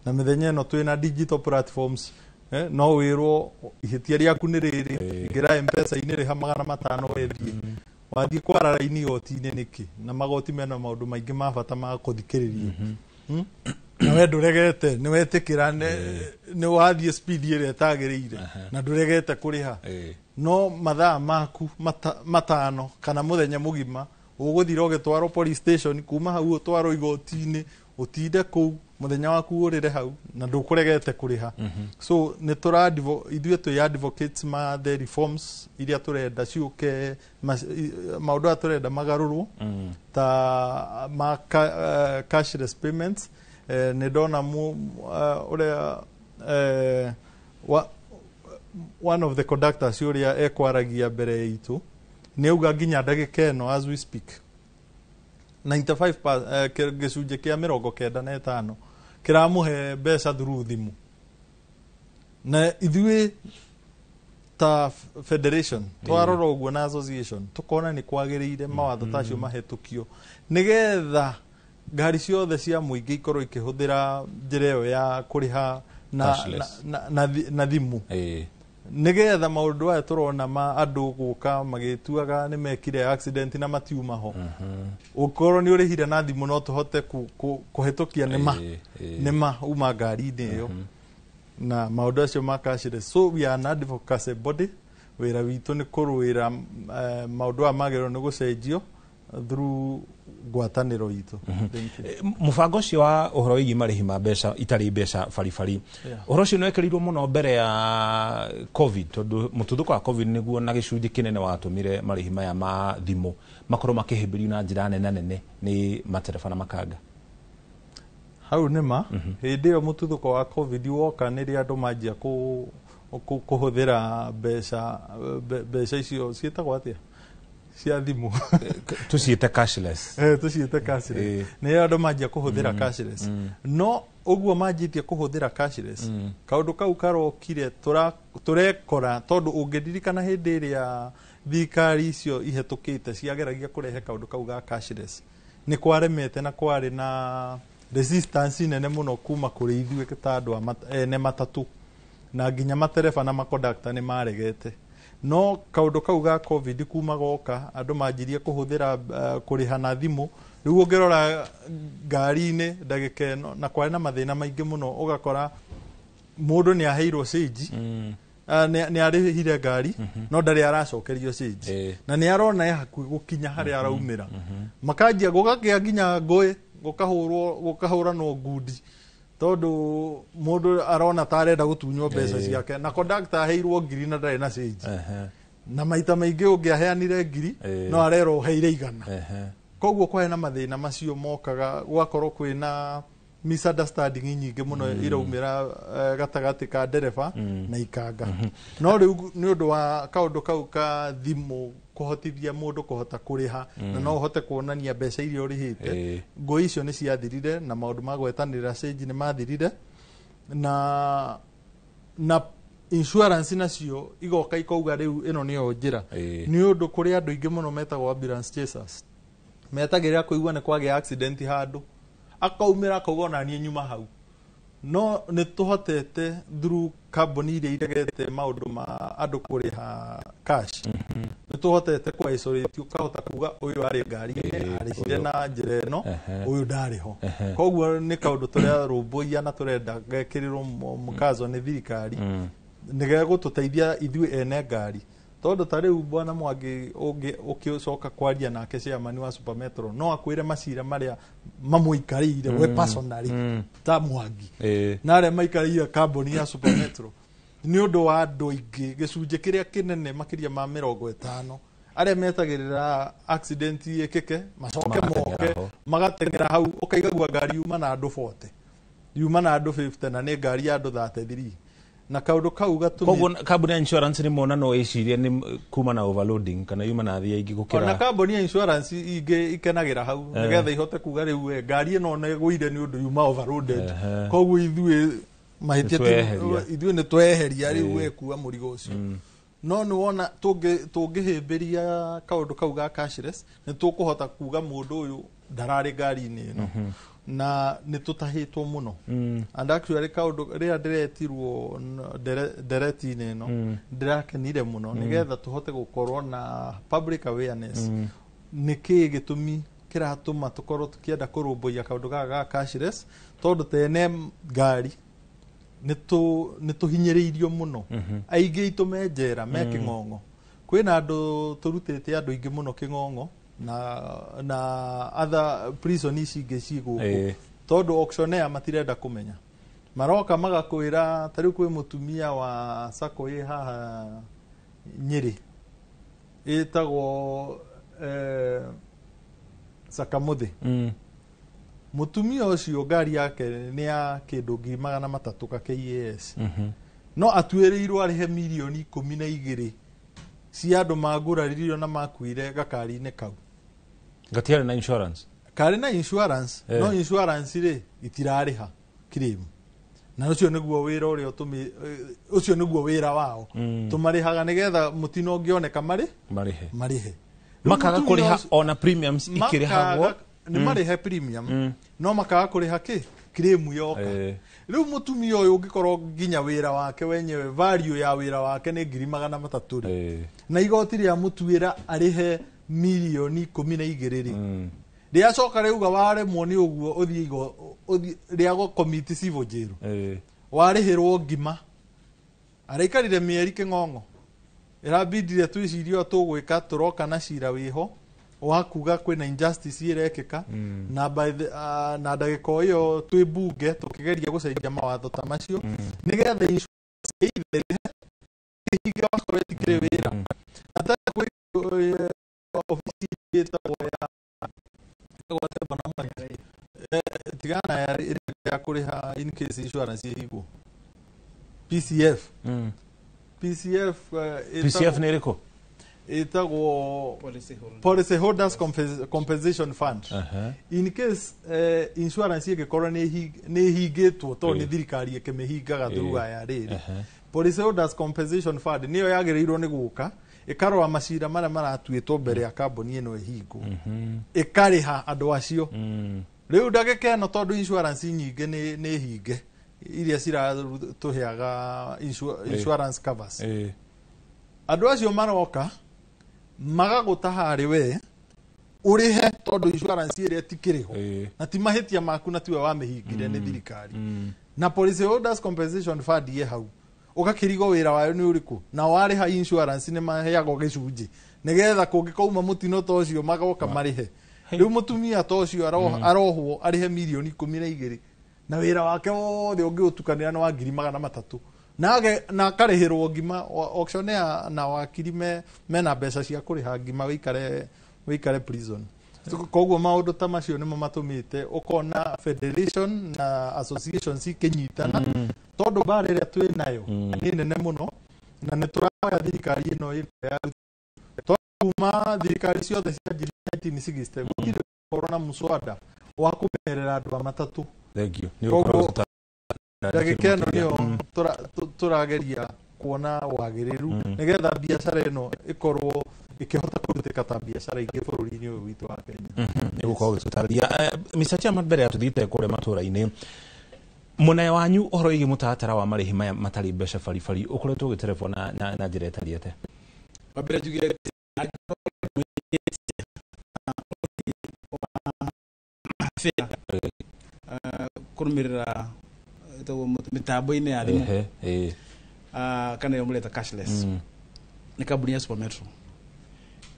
Na mĩthenya ĩno twĩna digital platforms, no wĩrwo ihĩtia rĩaku nĩ rĩrĩ, ingĩra Mpesa-inĩ, rĩha 500 wethiĩ. Wathiĩ kwara raini igoti-inĩ nĩkĩ? Na magoti mena maũndũ maingĩ ma bata ma kũthikĩrĩrio. Na we ndũregete, nĩ wetĩkĩra nĩ wathiĩ speed ĩrĩa ĩtagĩrĩire na ndũregete kũrĩha, no mathaa maku 5 kana mũthenya mũgima ũgũthira ũgĩtwarwo police station, kuma hau ũtwarwo igoti-inĩ, ũtinde kũu mũthenya waku ũrĩre hau na ndũkũregete kũrĩha. So nĩ tũra ithuĩ twĩ advocates ma the reforms iria tũrenda ciũke, maũndũ aya tũrenda magarũrwo ta ma cashless payments. Nĩ ndona ũrĩa one of the conductors ũrĩa ekwaragia mbere itũ nĩ auga nginya ndagĩka ĩno as we speak. 95 gĩcunjĩ kĩa 95 kĩramũhe mbeca through thimũ. Na ithuĩ ta federation twarora ũguo na association tũkona nĩ kwagĩrĩire mawatho ta acio mahĩtũkio, nĩgetha ngari ciothe cia mũingĩ ikorwo ikĩhũthĩra njĩra ĩyo ya kũrĩha na, na, Cashless. na thimũ, nĩgetha maũndũ aya tũrona ma andũ gũka magĩtuaga nĩ mekire accident na matiuma ho, ũkorwo nĩ ũrĩhire na thimũ, no tũhote kũhĩtũkia nĩma nĩma uma ngari-inĩ ĩyo na maũndũ acio ma cashless. So we are an advocacy body. Wĩra witũ nĩ kũrũĩra maũndũ aya magĩrĩirwo nĩ gũcenjio through ngwatanĩro itũ. Thank you. Mũbango ũcio wa ũhoro wĩgiĩ marĩhi ma mbeca itarĩ mbeca baribari, ũhoro ũcio nĩ wekĩrĩirwo mũno mbere ya COVID, tondũ mũtuthũko wa COVID nĩguo na gĩcunjĩ kĩnene watũmire marĩhi maya ma thimũ makorwo makĩhĩmbĩrio na njĩra nene nene nĩ matereba na makanga. Hau nĩma, hĩndĩ ĩyo mũtuthũko wa COVID woka, nĩrĩa andũ manjia kũhũthĩra mbeca icio ciĩtagwo atĩa cia thimũ? Tũciĩte cashless. Tũciĩte cashless. Nĩrĩo andũ manjia kũhũthĩra cashless. No ũguo manjĩtie kũhũthĩra cashless, kaũndũ kau karokire tũrekora, tondũ ũngĩririkana hĩndĩ ĩrĩa thirikari icio ihetũkĩte ciageragia kũrehe kaũndũ kau ga cashless, nĩ kwaremete na kwarĩ na resistance nene mũno kuma kũrĩ ithuĩ ta andũ a ene matatũ, na nginya matereba na makondakta nĩ maregete. No kaũndũ kau ga COVID kuma goka, andũ manjirie kũhũthĩra kũrĩha na thimũ. Rĩu ũngĩrora ngari-inĩ ndagĩka ĩno, na kwarĩ na mathĩna maingĩ mũno, ũgakora mũndũ nĩ aheirwo cĩnji, nĩ arĩhire ngari no ndarĩ aracokerio cĩnji, na nĩ arona e hakuhĩ gũkinya harĩa araumĩra. Makanjia gũgakĩa nginya ngũĩ, gũkahũrwo, gũkahũranwo ngundi, tondũ mũndũ arona ta arenda gũtunywo mbeca ciake, na kondakta aheirwo 1,000 na ndarĩ na cĩnji, na maita maingĩ ũngĩaheanire 1,000 no arerwo ũheire 100. Koguo kwarĩ na mathĩna macio mokaga, gũgakorwo kwĩna misunderstanding nyingĩ mũno iraumĩra gatagatĩ ka ndereba na ikanga. No rĩu nĩ ũndũ wa kaũndũ kau ka thimũ kũhotithia mũndũ kũhota kũrĩha na no ũhote kuonania mbeca iria ũrĩhĩte, ngũĩ icio nĩ ciathirire, na maũndũ ma gwetanĩra cĩnji nĩ mathirire, na insurance nacio igoka ikauga rĩu ĩno nĩyo njĩra, nĩ ũndũ kũrĩ andũ aingĩ mũno metagwo ambulance chasers, metagĩrĩra kũigua nĩ kwagĩa accident handũ, akaumĩra akauga ona niĩ nyuma hau. No nĩ tũhotete through kambuni iria iregete maũndũ ma andũ kũrĩha cash, nĩ tũhotete kũ isolate, ũkahota kuga ũyũ arĩ ngari-inĩ arĩhire na njĩra ĩno, ũyũ ndarĩ ho. Koguo nĩ kaũndũ tũrarũmbũiya na tũrenda gekĩrĩrwo mũkazo nĩ thirikari, nĩgegũtũteithia ithuĩ ene ngari, tondũ ta rĩu bwana Mwangi ũngĩ ũkĩcoka kwaria nake, chairman wa Super Metro, no akwĩre macira marĩa mamũikarĩire we personally ta Mwangi na arĩa maikarĩire kambuni ya Super Metro, nĩ ũndũ wa andũ aingĩ, gĩcunjĩ kĩrĩa kĩnene makĩria ma 50 arĩa metagĩrĩra accident ĩkĩke macoke magateng'era moke ho. Magateng'era hau, ũkaigagua ngari yuma na andũ 40, yuma na andũ 50, na nĩ ngari ya andũ 33, na kaũndũ kau gatũmĩte Koguo kambuni ya insurance nĩ mona no ĩcirie nĩ kuma na overloading kana yuma na athii aingĩ ona gũkĩra kambuni ya insurance ingĩ ikenagĩra hau, nĩgetha ihote kuga rĩu we ngari ĩno nĩ ĩgũire nĩ ũndũ yuma overloaded, koguo ithuĩ mahĩtia Nĩtweheria. Ithuĩ nĩ tweheria, rĩu we kua mũrigo ũcio. No nĩ wona tũngĩhĩmbĩria kaũndũ kau ga cashless, nĩ tũkũhota kuga mũndũ ũyũ ndararĩ ngari-inĩ ĩno, na nĩ tũtahĩtwo mũno. And actually kaũndũ rĩrĩa ndĩretirwo ndereti-inĩ ĩno, ndĩrakenire mũno, nĩgetha tũhote gũkorwo na public awareness nĩ kĩĩ gĩtũmi kĩratũma tũkorwo tũkĩenda kũrũmbũiya kaũndũ gaka ga cashless, tondũ tene ngari nĩ tũhinyĩrĩirio mũno. Aingĩ aitũ me njera, me kĩng'ong'o. Kwĩna andũ tũrutĩte andũ aingĩ mũno kĩng'ong'o na other prison ici ingĩ ci gũkũ, tondũ auctioneer matirenda kũmenya, maroka magakwĩra ta rĩu kwĩ mũtumia wa sacco ĩ haha Nyĩrĩ ĩtagwo Sakamuthĩ. Mũtumia ũcio ngari yake nĩ ya kĩndũ 300,000 ka KAS, no atuĩrĩirwo arĩhe 12 mirioni cia andũ manguraririo na makuire gakari-inĩ kau. Gatiarĩ na insurance. Karĩ na insurance, no insurance rĩ itirarĩha claim, na ũcio nĩguo wĩra ũrĩa ũtũmi, ũcio nĩguo wĩra wao. Tũmarĩhaga nĩgetha mũtino ũngĩoneka marĩ marĩhe. Marĩhe. Makaga Rĩu mũtumia kũrĩha ũcio- ona premiums ikĩrĩhagwo. Nĩ marĩhe premium, no makaga kũrĩha kĩ claim yoka. Rĩu mũtumia ũyũ ũngĩkorwo nginya wĩra wake wenyewe, value ya wĩra wake nĩ 300,000 rĩ, na igoti rĩa mũtuĩra arĩhe 12 mirioni rĩ, rĩacoka rĩuga waremwo nĩ ũguo ũthiĩ ũthiĩ rĩa gũ commit civil jail. Warĩhĩrwo ngima, araikarire mĩeri kĩng'ong'o, ĩrambindire twĩcirie o tũgwĩka tũroka na cira wĩho wa kuga kwĩna injustice ĩrekĩka, na by the, na ndagĩka o ĩyo twĩ bunge tũkĩgeria gũcenjia mawatho ta macio nĩgetha insurance either ĩrĩhe ĩhinge wakorwo ĩtikĩrĩ wĩra na ta kwĩ obici ĩtagwo ya ĩtagwo Tembo na Mwangi. Tigana ya ĩrĩa ya kũrĩha in case insurance ĩhingwo, PCF. PCF PCF nĩ ĩrĩkũ? Ĩtagwo Policy Holders Compensation Fund. In case insurance ĩngĩkorwo nĩ ĩhingĩtwo tondũ nĩ thirikari ĩkĩmĩhingaga through aya rĩrĩ, Policy Holders Compensation Fund nĩyo yagĩrĩirwo nĩ gũka ĩkarora macira marĩa maratuĩtwo mbere ya kambuni ĩno ĩhingwo, ĩkarĩha andũ acio. Rĩu ndagĩka ĩno tondũ insurance nyingĩ nĩ hinge iria ciratũheaga insurance covers, andũ acio maroka magagũta harĩ we ũrĩhe tondũ insurance ĩrĩa ĩtikĩrĩ ho na ti mahĩtia maku na tiwe wamĩhingire, nĩ thirikari. Na Policy Holders Compensation Fund ĩ hau, ũgakĩrigwo wĩra wayo nĩ ũrĩkũ, na warĩha insurance nĩ maheagwo gĩcunjĩ nĩgetha kũngĩkauma mũtino ta ũcio magoka marĩhe. Rĩu mũtumia ta ũcio arohwo arĩhe 12 mirioni na wĩra wake wothe ũngĩũtukanĩra nĩ wa 300,000, na na akarĩhĩrwo ngima auctioneer na wakiri mena mbeca cia kũrĩha ngima wĩikare prison. So, koguo maũndũ ta macio nĩmo matũmĩte ũkona federation na associations ikĩnyitana, tondũ mbara ĩrĩa twĩ nayo nĩ nene mũno, na nĩ tũrahoya thirikari ĩno ĩyo ya tondũ kuma thirikari ciothe cianjirie 1960 gũtirĩ gũkorwo na mũswada wa kũmenyerera andũ a matatũ. Thank you. Nĩ Koguo, ũgũkorwo ũgĩtũtarĩria ndagĩka ĩno makĩria. nĩyo tũrageria kuona wagĩrĩru nĩgetha biacara ĩno ĩkorwo ĩkĩhota kũrutĩka ta biacara ingĩ bũrũri-inĩ ũyũ witũ wa Kenya. Nĩ gũkorwo ũgĩtũtarĩria. Mr. Chairman, mbere ya tũthiĩte kũrĩa matũra-inĩ mũnene wanyu ũhoro wĩgiĩ mũtaratara wa marĩhi maya matarĩ mbeca baribari ũkoretwo ũgĩterebwo na njĩra ĩtariĩ atĩa? Wa mbere njuge atĩ angĩkorwo wa fare kũrũmĩrĩra ĩtagwo mĩtambo-inĩ ya thimũ, kana ĩyo mũreta cashless, nĩ kambuni ya Super Metro.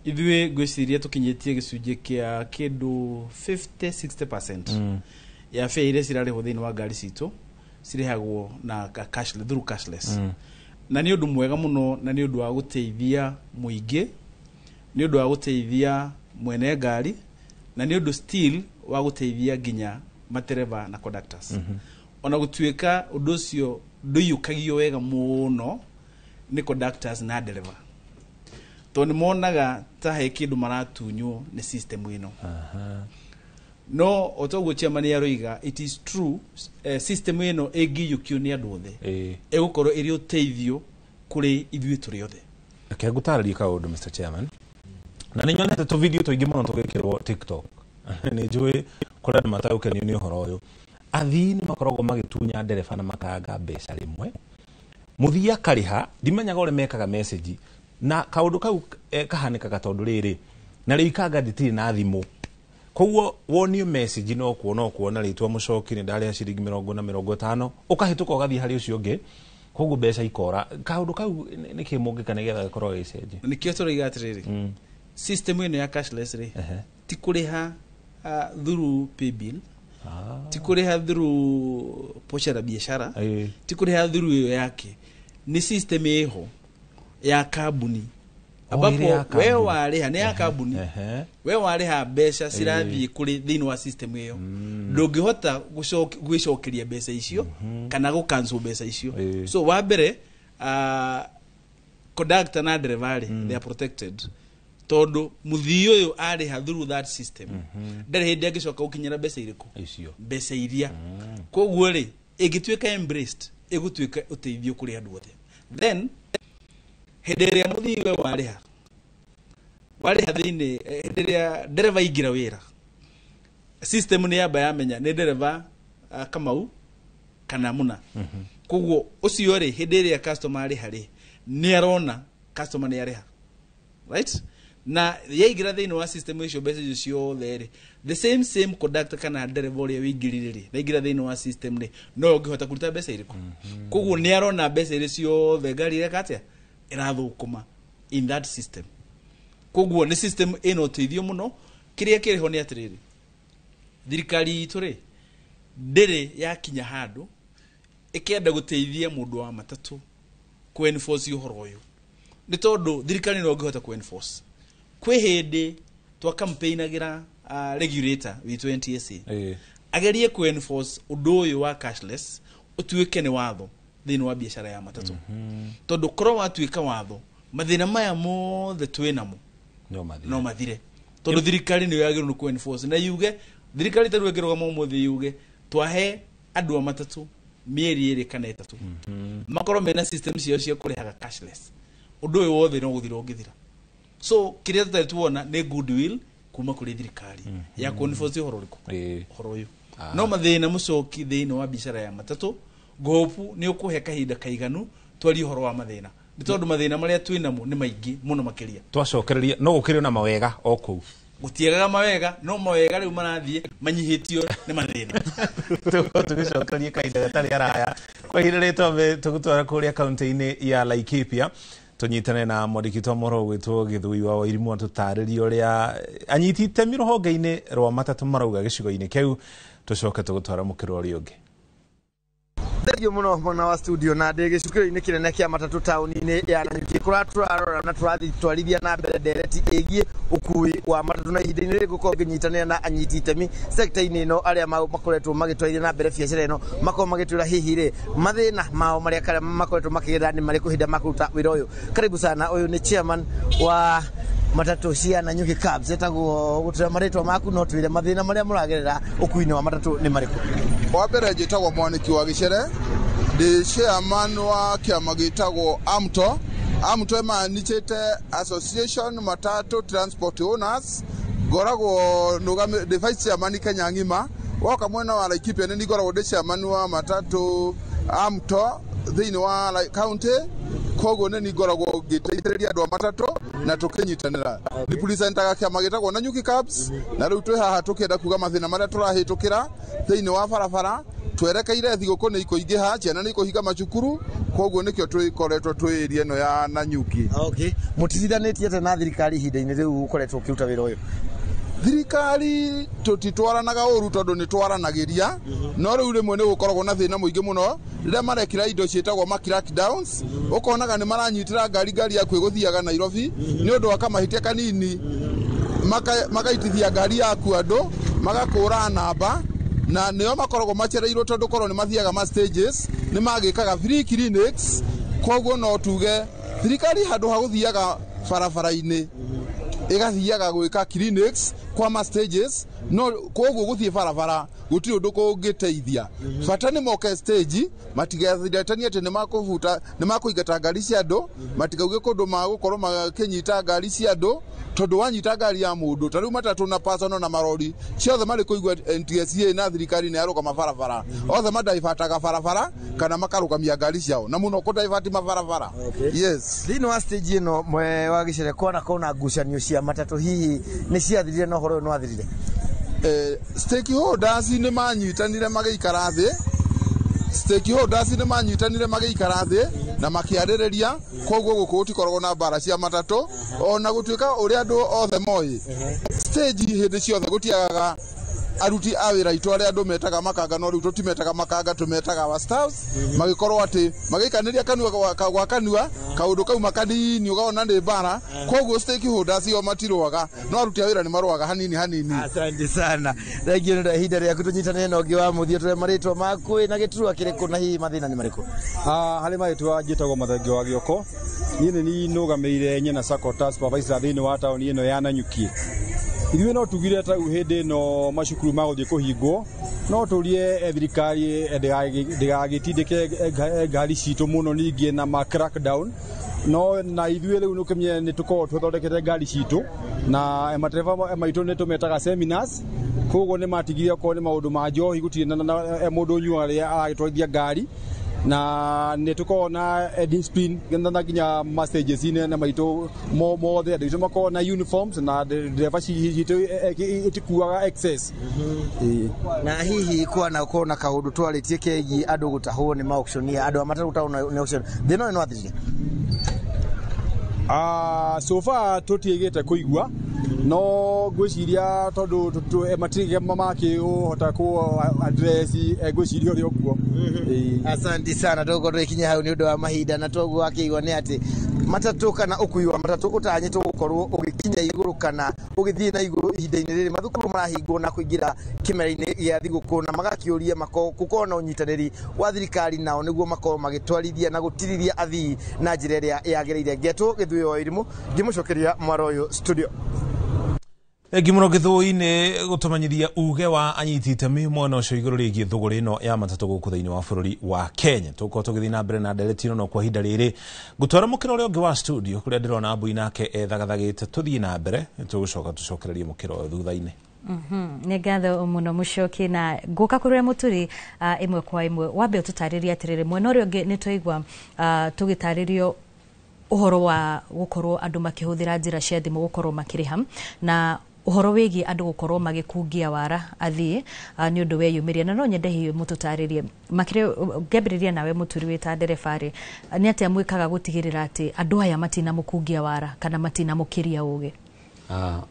Ithuĩ ngwĩciria tũkinyĩtie gĩcunjĩ kĩa kĩndũ 50 60% ya fare iria cirarĩhwo thĩinĩ wa ngari citũ cirĩhagwo na cashless, through cashless. Na nĩ ũndũ mwega mũno, na nĩ ũndũ wa gũteithia mũingĩ, nĩ ũndũ wa gũteithia mwene ngari, na nĩ ũndũ still wa gũteithia nginya matereba na conductors. Ona gũtuĩka ũndũ ũcio ndũiyũkagio wega mũno nĩ conductors na ndereba, tondũ nĩ monaga ta he kĩndũ maratunywo nĩ system ĩno. No o toguo chairman aroiga, it is true, system ĩno ĩngĩiyũkio nĩ andũ othe ĩgũkorwo ĩrĩ ũteithio kũrĩ ithuĩ tũrĩ othe. Reke ngũtarĩrie kaũndũ, Mr. Chairman, na nĩ nyonete tũ video tũingĩ mũno tũgĩkĩrwo TikTok. Nĩ njũĩ kũrĩ andũ mataũkenio nĩ ũhoro ũyũ. Athii nĩ makoragwo magĩtunya ndereba na makanga mbeca rĩmwe, mũthii akarĩha, ndimenyaga ũrĩa mekaga message na kaũndũ kau kahanĩkaga tondũ rĩrĩ na rĩu ikanga rĩtirĩ na thimũ, koguo wonio message no kuona ũkuona rĩtwa mũcoki nĩ ndarĩha ciringi 40 na 50, ũkahĩtũka ũgathiĩ harĩ ũcio ũngĩ, koguo mbeca ikora. Kaũndũ kau nĩ kĩ mũngĩka nĩgetha gakorwo gagĩcenjia? Nĩkĩo tũroiga atĩrĩrĩ, system ĩno ya cashless rĩ, ti kũrĩha through paybill, ti kũrĩha through pocha la biashara, ti kũrĩha through ĩyo yake, nĩ system ĩho ya kambuni Oh, ĩrĩ ya ambapo we kambuni. warĩha nĩ ya kambuni, we warĩha mbeca cirathiĩ kũrĩ thĩinĩ wa system ĩyo, ndũngĩhota gwĩcokeria mbeca icio kana gũ cancel mbeca icio. So wa mbere, conductor na ndereba rĩ, they are protected. Tondu muthii uyu ariha through that system ndarĩ hĩndĩ angĩcoka gũkinyĩra mbeca irĩkũ icio mbeca iria. Koguo rĩ ĩngĩtuĩka embraced ĩgũtuĩka ũteithio kũrĩ andũ othe. Then hĩndĩ ĩrĩa mũthii we warĩha thĩinĩ, hĩndĩ ĩrĩa ndereba aingĩra wĩra, system nĩ yamba yamenya nĩ ndereba Kamau kana Muna. Koguo ũcio rĩ hĩndĩ ĩrĩa customer arĩha rĩ nĩ arona customer nĩ arĩha, right? Na yaingĩra thĩinĩ wa system icio mbeca icio ciothe rĩ, the same conductor kana ndereba ũrĩa wĩingĩrire rĩ naingĩra thĩinĩ wa system rĩ no ũngĩhota kũruta mbeca irĩkũ. Koguo nĩ arona mbeca iria ciothe ngari ĩreka atĩa ĩrathũkũma in that system. Koguo nĩ system ĩna ũteithio mũno. Kĩrĩa kĩrĩ ho nĩ atĩrĩrĩ, thirikari itũ rĩ ndĩrĩ yakinya handũ ĩkĩenda gũteithia mũndũ wa matatũ ku enforce ũhoro ũyũ, nĩ tondũ thirikari no ĩngĩhota ku enforce. Kwĩ hĩndĩ twa campaignagĩra regulator witũ NTSA agerie ku enforce ũndũ ũyũ wa cashless ũtuĩke nĩ watho thĩinĩ wa biacara ya matatũ. Tondũ korwo watuĩka watho mathĩna maya mothe twĩ namo no mathire, tondũ thirikari nĩyo yagĩrĩirwo nĩ ku enforce na yuge thirikari ta rĩu ĩngĩrũgama ũmũthĩ yuge twahe andũ a matatũ mĩeri 2 kana 3 makorwo mena system ciao cia kũrĩhaga cashless, ũndũ ũyũ wothe no gũthira ũngĩthira. So kĩrĩa tũtarĩ tuona nĩ goodwill kuma kũrĩ thirikari ya ku enforce ũhoro ũrĩkũ, ũhoro ũyũ. No mathĩna mũcoki thĩinĩ wa biacara ya matatũ ngũhopu nĩ ũkũhe kahinda kaiganu twarie ũhoro wa mathĩna, nĩ tondũ mathĩna marĩa twĩ namo nĩ maingĩ mũno makĩria. Twacokereria no gũkĩrĩ na mawega o kũu, gũtiagaga mawega, no mawega rĩu marathiĩ manyihĩtio nĩ mathĩna. Tũgĩcokereria kahinda gatarĩ araya kwa ihinda rĩtwambe tũgũtwara kũrĩa kaunti-inĩ ya Laikipia tũnyitane na mwandĩki witũ wa mohoro ũgwĩtwo Gĩthui wa Wairimu atũtarĩrie ũrĩa anyiti itemi rũhonge-inĩ rwa matatũ marauga gĩcigo-inĩ kĩu, tũcoke tũgũtwara mũkĩro ũrĩa ũngĩ. Thengiũ mũno mwena wa studio na ndĩ gĩcukĩro-inĩ kĩnene kĩa matatũ taũni-inĩ ya Nanyuki kũrĩa tũrarora na tũrathiĩ twarithia na mbere ndereti ĩgiĩ ũkui wa matatũ, na ihinda-inĩ rĩrĩ ngũkorwo ngĩnyitanĩra na anyiti itemi sector-inĩ ĩno arĩa makoretwo magĩtwarithia na mbere biacara ĩno, makorwo magĩtwĩra hihi rĩ mathĩna mao marĩa karĩa makoretwo makĩgerera nĩ marĩkũ hĩndĩ ĩrĩa makũruta wĩra ũyũ. Karibu sana, ũyũ nĩ chairman wa matatũ cia Nanyuki Cabs, etagwo gũtwĩra marĩtwa maku no twĩre mathĩna marĩa mũragerera ũkui-inĩ wa matatũ nĩ marĩkũ. Wa mbere njĩtagwo Mwaniki wa Gĩcere, ndĩ chairman wa kĩama gĩtagwo AMTO. AMTO ĩmanichĩte Association Matatu Transport Owners, ngoragwo ndĩ vice chairman Kenya ng'ima. Woka mwena wa Laikipia nĩ ngoragwo ndĩ chairman wa matatu AMTO thĩinĩ wa county, koguo nĩ ngoragwo ngĩteithĩrĩria andũ a matatũ na tũkĩnyitanĩra. Representaga kĩama gĩtagwo Nanyuki Cabs, na rĩu twĩ haha tũkĩenda kuga mathĩna marĩa tũrahĩtũkĩra thĩinĩ wa barabara. Twerekeire thigũkũ nĩ ikũingĩha, ciana nĩ ikũhinga macukuru, koguo nĩkĩo twĩkoretwo twĩ area ĩno ya Nanyuki. Okay, mũtithanĩtie atĩa na thirikari ihinda-inĩ rĩu ũkoretwo ũkĩruta wĩra ũyũ? Thirikari tũtitwaranaga ũru tondũ nĩ twaranagĩria, no rĩu rĩmwe nĩ gũkoragwo na thĩna mũingĩ mũno rĩrĩa marekĩra indo ciĩtagwo ma crackdowns, ũkonaga nĩ maranyitĩra ngari yaku ĩgũthiaga Nairobi nĩ ũndũ wa kamahĩtia kanini, makaitithia ngari yaku andũ magakũra namba, na nĩo makoragwo macereirwo tondũ korwo nĩ mathiaga ma stages nĩ magĩkaga free clinics. Koguo no tuge thirikari handũ ha gũthiaga barabara-inĩ ĩgathiaga gwĩka clinics kwa ma stages, no koguo gũthiĩ barabara gũtirĩ ũndũ kũngĩteithia. Bata nĩ moke stage matigathiretanie atĩ nĩ makũingata ngari cia andũ, matikauge kũndũ magũkorwo makĩnyita ngari cia andũ, tondũ wanyita ngari ya mũndũ ta rĩu matatũ na personal na marori ciothe marĩ kũigua NTSA na thirikari nĩ yarũgama barabara, othe madaibataga barabara kana makarũgamia ngari ciao na mũno kũdaibati mabarabara. Yes, thĩinĩ wa stage ĩno mwe wa Gĩcere kwana kona ngucanio cia matatũ hihi nĩ ciathirire na ũhoro ũyũ nĩ wathirire? Stakeholders nĩ manyitanire magĩikara thĩ, stakeholders nĩ manyitanire magĩikara thĩ na makĩarĩrĩria, koguo gũkũ gũtikoragwo na mbara cia matatũ ona gũtuĩka ũrĩa andũ othe moĩ stage hĩndĩ ciothe gũtiagaga Aruti a wĩra aitũ arĩa andũ metaga makanga, no rĩu tũtimetaga makanga, tũmetaga our staffs, magĩkorwo atĩ magĩikanĩria kanua gwa kanua, kaũndũ kauma kanini ũkona nĩ mbara. Koguo stakeholders o matirũaga, no aruti a wĩra nĩ marũaga hanini hanini. Asante sana, thengio nĩ ihinda rĩaku. Tũnyitanĩre na ũngĩ wa mũthia, tũre marĩtwa maku na gĩturwa kĩrĩkũ na hihi mathĩna nĩ marĩkũ? Harĩ marĩtwa njĩtagwo Mathengio wa Gĩoko. Niĩ nĩ niĩ nũgamĩrĩire Nyena Sacco ta supervisor thĩinĩ wa taũni ĩno ya Nanyuki. Ithuĩ no tugire ta rĩu hĩndĩ ĩno macukuru magũthiĩ kũhingwo, no tũrie thirikari ndĩgagĩtindĩke ngari citũ mũno ningĩ na ma crackdown. No na ithuĩ rĩu nĩũkĩmenye nĩ tũkoragwo tũthondekete ngari citũ na matereba maitũ nĩ tũmetaga seminars, koguo nĩ matigire okorwo nĩ maũndũ ma njohi, gũtirĩ na mũndũ ũnyuaga rĩrĩa aragĩtwarithia ngari, na nĩ tũkoragwo na discipline na nginya ma stages-inĩ na maitũ mothe andũ aitũ makoragwo na uniforms na ndereba citũ itikuaga excess. Na hihi kwana korwo na kaũndũ twarĩtie kegiĩ andũ gũtahwo nĩ ma-auctioneer, andũ a matatũ gũtahwo nĩ auction, thĩna ũyũ nĩ wathirire? So far tũtiĩgĩte kũigua, no ngwĩciria tondũ matirĩ makĩhota kũ address, ngwĩciria ũrĩa ũguo. Asante sana, tũgũkorwo tũgĩkinya hau nĩ ũndũ wa mahinda. Na toguo wakĩigua nĩ atĩ matatũ kana ũkui wa matatũ ũtanyĩtwo gũkorwo ũgĩkinya igũrũ kana ũgĩthiĩ na igũrũ ihinda-inĩ rĩrĩ mathukuru marahingwo na kũingĩra kĩmera-inĩ gĩa thigũkũ, na magakĩũria gũkorwo na ũnyitanĩri wa thirikari nao nĩguo makorwo magĩtwarithia na gũtirithia athii na njĩra ĩrĩa yagĩrĩire. Ngetwo Gĩthuĩ wa Irimũ, ngĩmũcokeria mwaro ũyũ studio. Thengi mũno Gĩthũi-inĩ gũtũmenyithia uge wa anyiti itemi mwena ũcio igũrũ rĩgiĩ thũgũrĩ ĩno ya matatũ gũkũ thĩinĩ wa bũrũri wa Kenya. Tũgũkorwo tũgĩthiĩ na mbere na ndereti ĩno, no kwa ihinda rĩrĩ ngũtwara mũkĩra ũrĩa ũngĩ wa studio kũrĩa ndĩrona Mbui nake ethagathagĩte. Tũthiĩ na mbere, tũgũcoka tũcokererie mũkĩra ũyũ thutha-inĩ. Nĩ ngatho mũno Mũcoki, na ngũka kũrĩa Mũturi ĩmwe kwa ĩmwe. Wambe ũtũtarĩrie atĩrĩrĩ, mwena ũrĩa ũngĩ nĩ twaigua tũgĩtarĩrio ũhoro wa gũkorwo andũ makĩhũthĩra njĩra cia thimũ gũkorwo makĩrĩha, na ũhoro wĩgiĩ andũ gũkorwo magĩkungia wara athii nĩ ũndũ weyumĩria, na no nyende hihi mũtũtarĩrie makĩria. Ngĩambĩrĩria nawe Mũturi wĩ ta ndereba rĩ, nĩ atĩa mwĩkaga gũtigĩrĩra atĩ andũ aya matinamũkungia wara kana matinamũkĩria ũgĩ?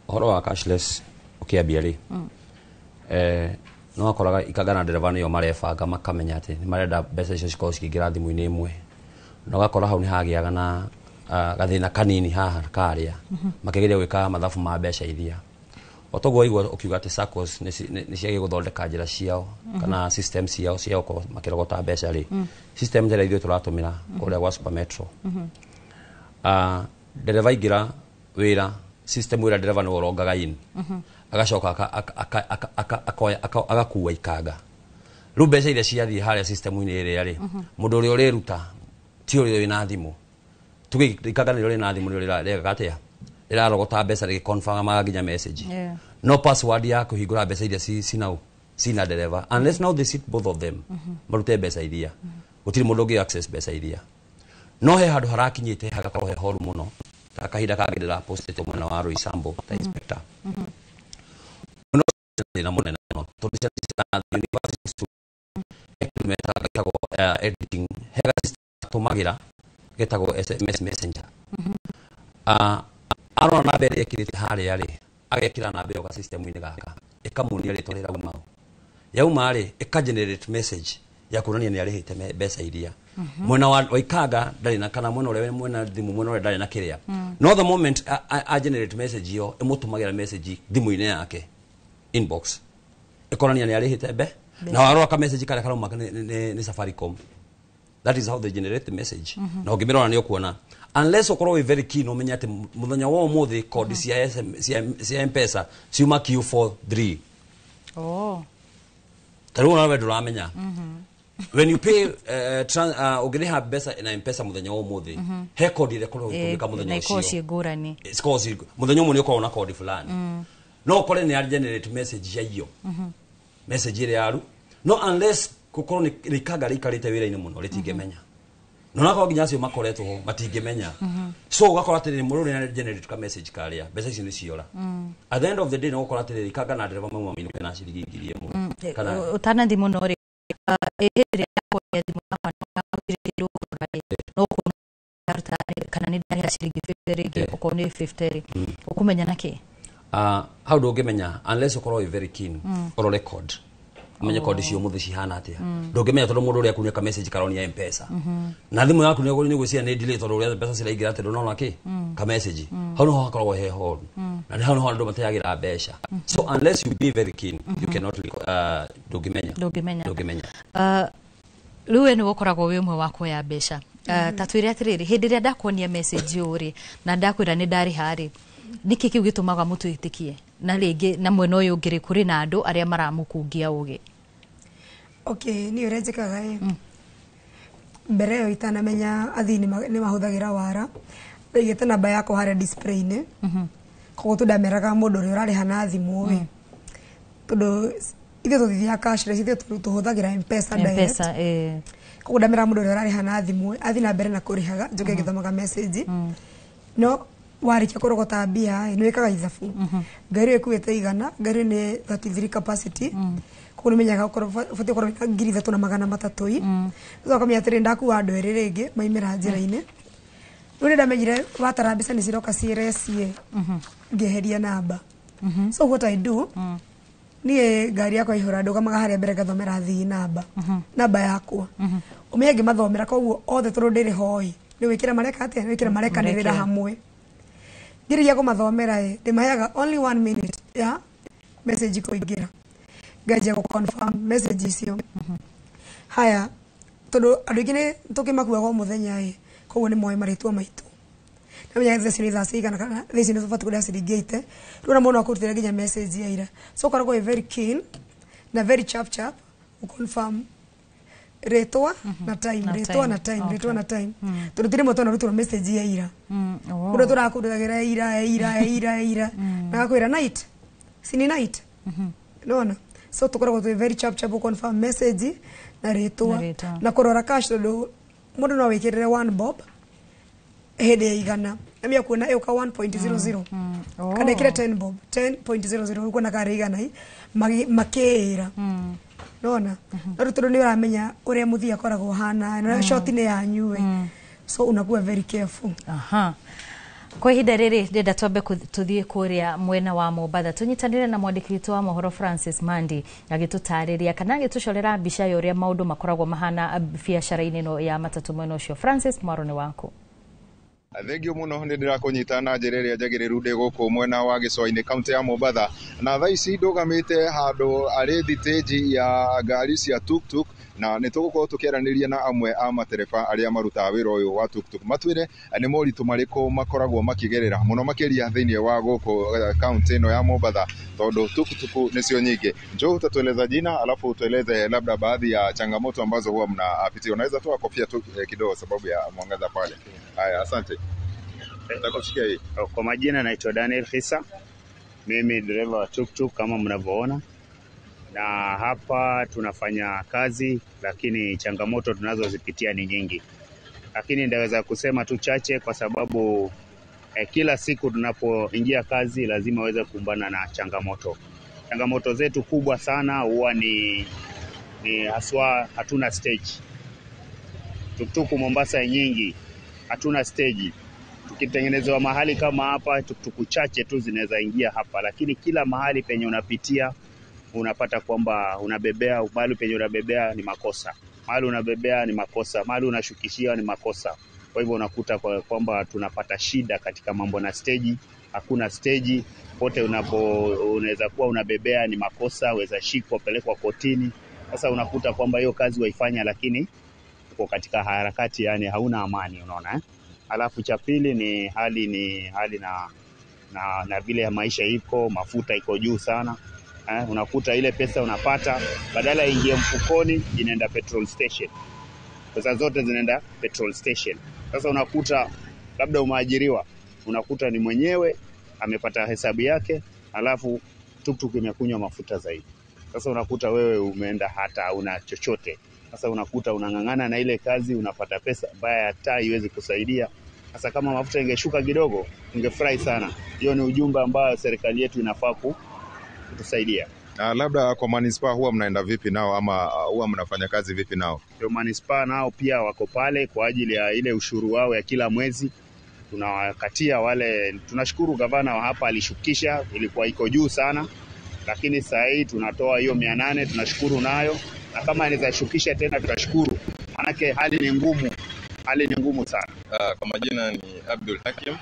Ũhoro wa cashless ũkĩambia rĩ, no wakoraga ikanga na ndereba nĩo marebanga, makamenya atĩ nĩ marenda mbeca icio cikorwo cikĩingĩra thimũ-inĩ ĩmwe, na ũgakora hau nĩ hagĩaga na gathĩna kanini haha karĩa makĩgeria gwĩka mathabu ma mbeca iria. O toguo waigua ũkiuga atĩ SACCOs nĩ ciagĩrĩire gũthondeka njĩra ciao kana system ciao cia gũkorwo makĩrogota mbeca rĩ, system ĩrĩa ithuĩ tũratũmĩra kũrĩa gwa Super Metro, ndereba aingĩra wĩra, system ĩrĩa ndereba nĩwe ũrongaga in, agacoka agakua ikanga. Rĩu mbeca iria ciathiĩ harĩa system-inĩ ĩrĩa rĩ, mũndũ ũrĩa ũrĩruta ti ũrĩa wĩna thimũ. Tuge ikanga nĩrĩo rĩna thimũ, nĩrĩo rĩreka atĩa, rĩrarogota mbeca rĩgĩconfirm nginya message. No password ya kũhingũra mbeca iria cinau cina ndereba, unless now they sit both of them marute mbeca iria, gũtirĩ mũndũ ũngĩ access mbeca iria. No he handũ harakinyĩte hagakorwo he horu mũno, ta kahinda kangĩ ndĩrapostĩte mwena wa Roysambu ta inspector no thĩna mũnene mũno, tondũ ciana cia university student he kĩndũ metaga gĩtagwo editing, he ga system tũmagĩra getagwo SMS messenger. Arona namba ĩrĩa ĩkĩrĩte harĩa rĩ, agekĩra namba ĩyo ga system-inĩ gaka, ĩkamuonia rĩtwa rĩrauma yauma rĩ, ĩka generate message ya kuonania nĩ arĩhĩte mbeca iria. Mwena wa ikanga ndarĩ na, kana mwena ũrĩa mwena thimũ, mwena ũrĩa ndarĩ na kĩrĩa. No the moment a generate message ĩyo, ĩmũtũmagĩra message thimũ-inĩ yake inbox ĩkonania nĩ arĩhĩte mbe na warora ka message karĩa karauma nĩ Safaricom. That is how they generate the message. Na ũngĩmĩrora nĩ ũkuona, unless ũkorwo wĩ very keen ũmenye atĩ mũthenya wa ũmũthĩ kodi cia SM, cia M-Pesa ciuma Q43. Ta rĩu onawe ndũramenya when you pay ũngĩrĩha mbeca na M-Pesa mũthenya wa ũmũthĩ, he kodi ĩrĩa ĩkoragwo ĩgĩtũmĩka mũthenya na ikorwo ũcio. Ciĩ ngũrani. Cikoragwo mũthenya ũmwe nĩ ũkoragwo na kodi fulani, no ũkore nĩ generate message ya iyo message ĩrĩa yaru, no unless gũkorwo nĩ rĩikanga rĩikarĩte wĩra-inĩ mũno rĩtingĩmenya, no nakorwo nginya acio makoretwo ho matingĩmenya. So ũgakora atĩrĩrĩ, mũndũ ũrĩa nĩ generate ka message karĩa, mbeca icio nĩ ciora. At the end of the day nĩ ũgũkora atĩrĩrĩ, ikanga na ndereba mauma mainũke na ciringi 1000 kana Ũtanathi mũno rĩ, hĩndĩ ĩrĩa yakwaria thimũ yakwa gũtirĩ kĩndũ ũkũrora rĩ, no ũkuona ndaruta kana nĩ ndarĩha ciringi 50 rĩngĩ, okorwo nĩ 50 rĩ, ũkũmenya na kĩ? Hau ndũngĩmenya unless ũkorwo wĩ very keen, ũrore code, umenye code cio mũthĩ cihana atĩa. Ndũngĩmenya tondũ mũndũ ũrĩa akunia ka message karonia M-Pesa, na thimũ yaku nĩ ũgwĩciria nĩ delay tondũ ũrĩa mbeca ciraingĩra atĩ ndũnona kĩ ka message. Hau niho hakoragwo he horu, na nĩ hau niho andũ mateagĩra mbeca. So unless you be very keen, you cannot, ndũngĩmenya. Ndũngĩmenya. Ndũngĩmenya. Rĩu we nĩ ũkoragwo wĩ ũmwe wa kuoya mbeca. Ta twĩre atĩrĩrĩ, hĩndĩ ĩrĩa ndakuonia message ũũ rĩ, na ndakwĩra nĩ ndarĩha rĩ, nĩkĩ kĩu gĩtũmaga mũtwĩtĩkie? Na rĩngĩ na mwena ũyũ ũngĩ rĩ, kũrĩ na andũ arĩa maramũkungia ũgĩ. Okay, niĩ ũrĩa njĩkaga ĩ, mbere ĩyo itanamenya athii nĩ mahũthagĩra wara, ndaigĩte namba yakwa harĩa display-inĩ. Koguo tu ndameraga mũndũ ũrĩa ũrarĩha na thimũ ĩ, tondũ ithuĩ tũtithiaga cashless, ithuĩ tũhũthagĩra M-Pesa direct. M-Pesa, eh. Koguo ndameraga mũndũ ũrĩa ũrarĩha na thimũ athiĩ na mbere na kũrĩhaga, njoke ngĩthomaga message. No warĩkia kũrogota mbia ĩ, nĩ wĩkaga ithabu. Ngari ĩyo ĩkuĩte 100, ngari ĩyo nĩ 33 capacity, koguo nĩ menyaga ũkorwo ũbatiĩ gũkorwo wĩna 3300 ĩ. Thutha ũkamenya atĩrĩ, ndakua andũ erĩ rĩngĩ maimĩra njĩra-inĩ. Rĩu nĩ ndamenyire watara mbeca nĩ ciroka ciĩreci, ngĩeheria namba. So what I do, niĩ ngari yakwa ihũra, ndũgamaga harĩa mbere ngathomera athii namba yakwa, ũmenye ngĩmathomera. Koguo othe, tondũ ndĩrĩ hoi, nĩ gwĩkĩra mareka atĩa, nĩ gwĩkĩra marekanĩrĩra Marekĩra. Hamwe. Ngĩrĩkia kũmathomera ĩ, ndĩmaheaga only one minute ya message kũingĩra, nganjia gũ confirm message icio. Haya, tondũ andũ aingĩ nĩ tũkĩmakuaga o mũthenya ĩ, koguo nĩ moĩ marĩtwa maitũ. Namenya thaa icio nĩ thaa cigana, kana thaa ici nĩ tũbatiĩ kũrĩha ciringi 80. Rĩu ona mũndũ akũrutĩra nginya message ya ira. So ũkoragwo wĩ very keen na very chap chap confirm rĩtwa na time, Na rĩtwa time. na time, rĩtwa na time, tondũ ti rĩmwe twanarutĩrwo message ya ira. Mũndũ tũrakũrutagĩra ira ira ira ira na agakwĩra night sini night, nona. So tũkoragwo twĩ very chap chap confirm message na rĩtwa. Na rĩtwa. Na kũrora cash, tondũ mũndũ no wĩkĩrĩre 1 bob hĩndĩ ya 100, namia kuona ĩũka 1.00, kana ĩkĩre 10 bob 10.00, ũkuona karĩ 100 makĩĩra, nona. No rĩu tondũ nĩ ũramenya ũrĩa mũthii akoragwo hana na short nĩ yanyu ĩ, so unakuwa very careful. Aha. Kwa ihinda rĩrĩ ndĩrenda twambe tũthiĩ kũrĩa mwena wa Mombatha, tũnyitanĩre na mwandĩki witũ wa mohoro Francis Mandi agĩtũtarĩria kana agĩtũcorera mbica ya ũrĩa maũndũ makoragwo mahana biacara-inĩ ĩno ya matatũ mwena ũcio. Francis, mwaro nĩ waku. Thengio muno, nĩ ndĩrakũnyita na njĩra ĩrĩa njagĩrĩru. Ndĩ gũkũ mwena wa gĩcũa-inĩ, kaunti ya Mombatha, na thaa ici ndũgamĩte handũ arĩ thitĩnji ya ngari cia tuktuk, na nĩ tũgũkorwo tũkĩaranĩria na amwe a matereba arĩa marutaga wĩra ũyũ wa tuktuk, matwĩre nĩ moritũ marĩkũ makoragwo makĩgerera mũno makĩria thĩinĩ wa gũkũ kaunti ĩno ya Mombatha, tondũ tuktuku nĩcio nyingĩ. Njoo utatueleza jina, alafu utueleze labda baadhi ya changamoto ambazo huwa mnapitia. Unaweza toa kofia tu kidogo sababu ya mwangaza pale. Haya, asante. Nitakushikia hii. Kwa majina naitwa Daniel Khisa, mimi dereva wa tuktuk kama mnavyoona, na hapa tunafanya kazi, lakini changamoto tunazozipitia ni nyingi, lakini ndaweza kusema tu chache kwa sababu kila siku tunapoingia kazi lazima uweze kukumbana na changamoto. Changamoto zetu kubwa sana huwa ni haswa hatuna stage. Tuktuku Mombasa nyingi, hatuna stage. Tukitengenezewa mahali kama hapa, tuktuku chache tu zinaweza ingia hapa, lakini kila mahali penye unapitia unapata kwamba unabebea, mahali penye unabebea ni makosa, mahali unabebea ni makosa, mahali unashukishia ni makosa. Kwa hivyo unakuta kwamba tunapata shida katika mambo na stage, hakuna stage pote unapo unaweza kuwa unabebea ni makosa, waweza shikwa pelekwa kotini. Sasa unakuta kwamba hiyo kazi waifanya, lakini uko katika harakati, yani hauna amani, unaona eh? Alafu cha pili ni hali na vile maisha iko, mafuta iko juu sana. Unakuta ile pesa unapata badala ingie mfukoni inaenda petrol station. Pesa zote zinaenda petrol station. Sasa unakuta labda umeajiriwa, unakuta ni mwenyewe amepata hesabu yake, alafu tuktuk imekunywa mafuta zaidi. Sasa unakuta wewe umeenda hata una chochote. Sasa unakuta unang'ang'ana na ile kazi, unapata pesa ambayo hata haiwezi kusaidia. Sasa kama mafuta ingeshuka kidogo, ungefurahi sana. Hiyo ni ujumbe ambao serikali yetu inafaa kutusaidia. Na labda kwa manispaa huwa mnaenda vipi nao, ama huwa mnafanya kazi vipi nao? Ndio, manispaa nao pia wako pale kwa ajili ya ile ushuru wao ya kila mwezi. Tunawakatia wale, tunashukuru gavana wa hapa alishukisha, ilikuwa iko juu sana, lakini saa hii tunatoa hiyo 800, tunashukuru nayo, na kama anaweza shukisha tena tutashukuru, manake hali ni ngumu, hali ni ngumu sana. Kwa majina ni Abdul Hakim,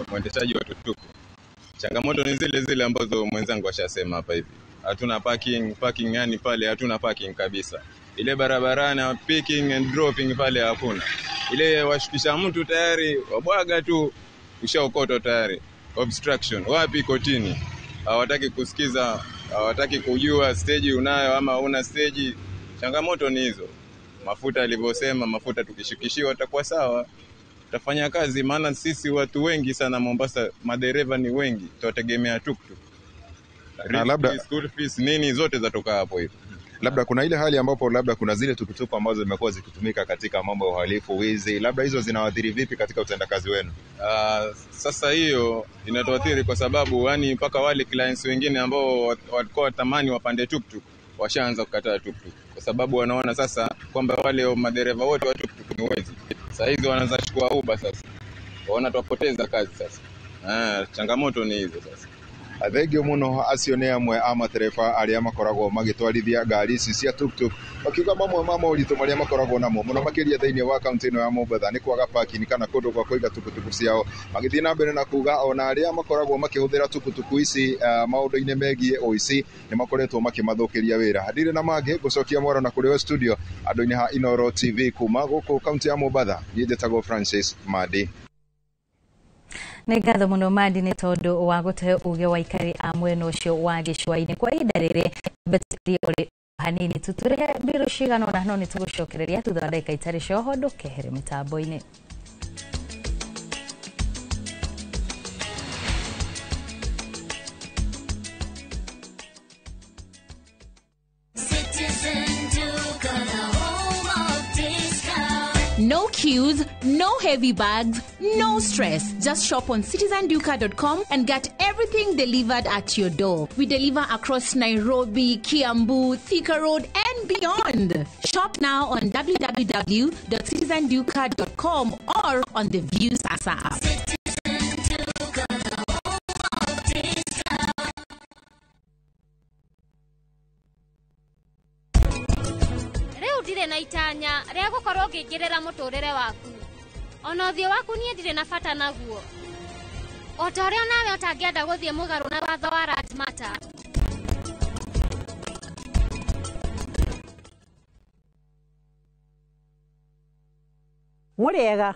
mwendeshaji wa tukutuku. Changamoto ni zile zile ambazo mwenzangu ashasema hapa hivi. Hatuna parking yani pale hatuna parking kabisa. Ile barabarani picking and dropping pale hakuna. Ile washukisha mtu tayari, wabwaga tu ushaokotwa tayari. Obstruction wapi? Kotini. Hawataki kusikiza, hawataki kujua stage unayo ama una stage. Changamoto ni hizo. Mafuta alivyosema, mafuta tukishikishiwa tutakuwa sawa. Tutafanya kazi, maana sisi watu wengi sana Mombasa, madereva ni wengi, tutategemea tuktuk. Na labda school fees nini zote zatoka hapo hivyo. Labda kuna ile hali ambapo labda kuna zile tukutuku ambazo zimekuwa zikitumika katika mambo ya uhalifu, wizi, labda hizo zinawaathiri vipi katika utendakazi wenu? Sasa hiyo inatuathiri kwa sababu yani mpaka wale clients wengine ambao walikuwa watamani wapande tuktuk washaanza kukataa tuktuk kwa sababu wanaona sasa kwamba wale madereva wote wa tuktuk ni wezi. Sasa hizi wanaanza kuchukua Uber sasa. Waona tupoteza kazi sasa. Changamoto ni hizo sasa. Thengio muno acio nĩ amwe a matereba arĩa makoragwo magĩtwarithia ngari ici cia tuktuk makiuga mamwe ma moritũ marĩa makoragwo namo mũno makĩria thĩinĩ wa kaunti ĩno ya Mombatha nĩ kwaga parking kana kũndũ gwa kũiga tukutuku ciao, magĩthiĩ na mbere na kuga ona arĩa makoragwo makĩhũthĩra tukutuku ici maũndũ-inĩ megiĩ ũici nĩ makoretwo makĩmathũkĩria wĩra. Ndirĩ na mangĩ, ngũcokia mwaro na kũrĩ we studio andũ-inĩ ha Inooro TV kuma gũkũ kaunti ya Mombatha. Niĩ njĩtagwo Francis Madi. Nĩ ngatho mũno Mandi nĩ tondũ wa gũtũhe uge wa aikari a mwena ũcio wa gĩcũa-inĩ. Kwa ihinda rĩrĩ mbetĩrie ũrĩ hanini tu tũrĩhe mbirũ cigana ũna, no nĩ tũgũcokereria thutha wa ndagĩka itarĩ coho. Ndũkehere mĩtambo-inĩ. No queues, no heavy bags, no stress. Just shop on citizenduka.com and get everything delivered at your door. We deliver across Nairobi, Kiambu, Thika Road, and beyond. Shop now on www.citizenduka.com or on the View Sasa app. Ndirĩ na itanya rĩa gũkorwo ngĩingĩrĩra mũtũrĩre waku, ona ũthiũ waku niĩ ndirĩ na bata naguo, o ta ũrĩa nawe ũtangĩenda gũthiĩ mũgarũ na watho wa Rajmata. Mũrĩega,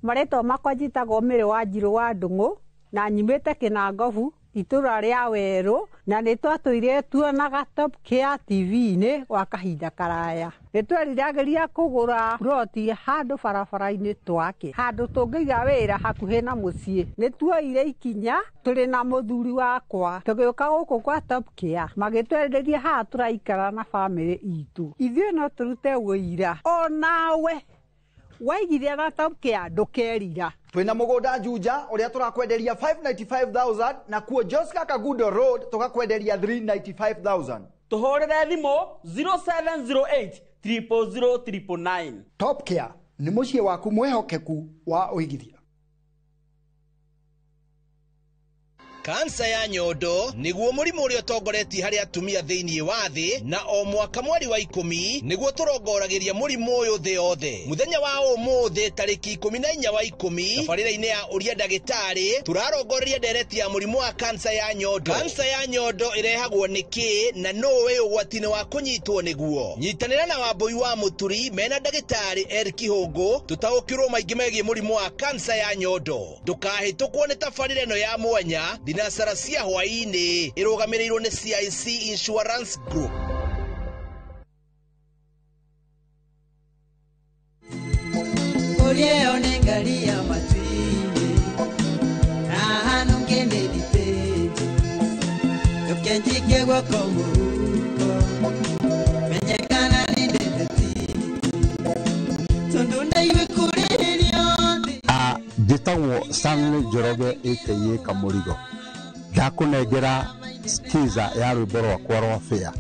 marĩtwa makwa njĩtagwo Mĩrĩ wa Njirũ wa Ndung'u na nyumĩte Kĩnangobu itũra rĩa werũ, na nĩ twatũire tuonaga Top Care TV-inĩ gwa kahinda karaya. Nĩ tweriragĩria kũgũra ploti handũ barabara-inĩ twake, handũ tũngĩiga wĩra hakuhĩ na mũciĩ. Nĩ tuoire ikinya tũrĩ na mũthuri wakwa tũgĩũka gũkũ kwa Top Care, magĩtwenderia haha tũraikara na bamĩrĩ itũ. Ithuĩ no tũrute wũira onawe waigithia na Top Care ndũkerira. Twina mugunda Juja uria turakwenderia 595,000 na kuo Joska Kagundo Road tukakwenderia 395,000. Tuhurire thimu 0708 000 999. Top Care ni muciĩ waku mwihokeku wa uigithia. Kansa ya nyondo niguo mũrimũ ũrĩa ũtongoretie harĩ atumia thĩinĩ wa thĩ, na o mwaka mweri wa 10 niguo tũrongoragĩria mũrimũ ũyũ thĩ yothe. Mũthenya wa ũmũthĩ tarĩki 14 wa 10 tabarĩra-inĩ ya ũria ndagĩtarĩ tũrarongoreria ndereti ya mũrimũ wa kansa ya nyondo. Kansa ya nyondo ĩrehagwo nĩ kĩ na nũũ wĩ ũgwati-inĩ wa kũnyitwo nĩguo? Nyitanĩra na Wambũi wa Mũturi mena ndagĩtarĩ Eric Kihũngũ tũtaũkĩrwo maingĩ megiĩ mũrimũ wa kansa ya nyondo. Ndũkahĩtũkwo nĩ tabarĩra ĩno ya mwanya thinacara cia hwaĩ-inĩ ĩrũgamĩrĩirwo nĩ CIC Insurance Group. Ũrĩeo nĩ ngari ya matuinĩ na hanu ngĩmĩthitĩte ndũkenjike guoko mũhuko menyekana nĩ ndĩtĩtĩte tondũ ndaigue kũrĩrĩrio thĩ. Njĩtagwo Stanley Njoroge aka Kamũrigo. Ndakũnengera skiza ya rwĩmbo rwakwa rwa fair.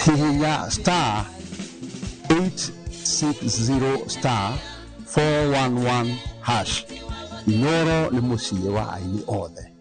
Hihinya star 860 star 411 hash Inoro nĩ mũciĩ wa aini othe.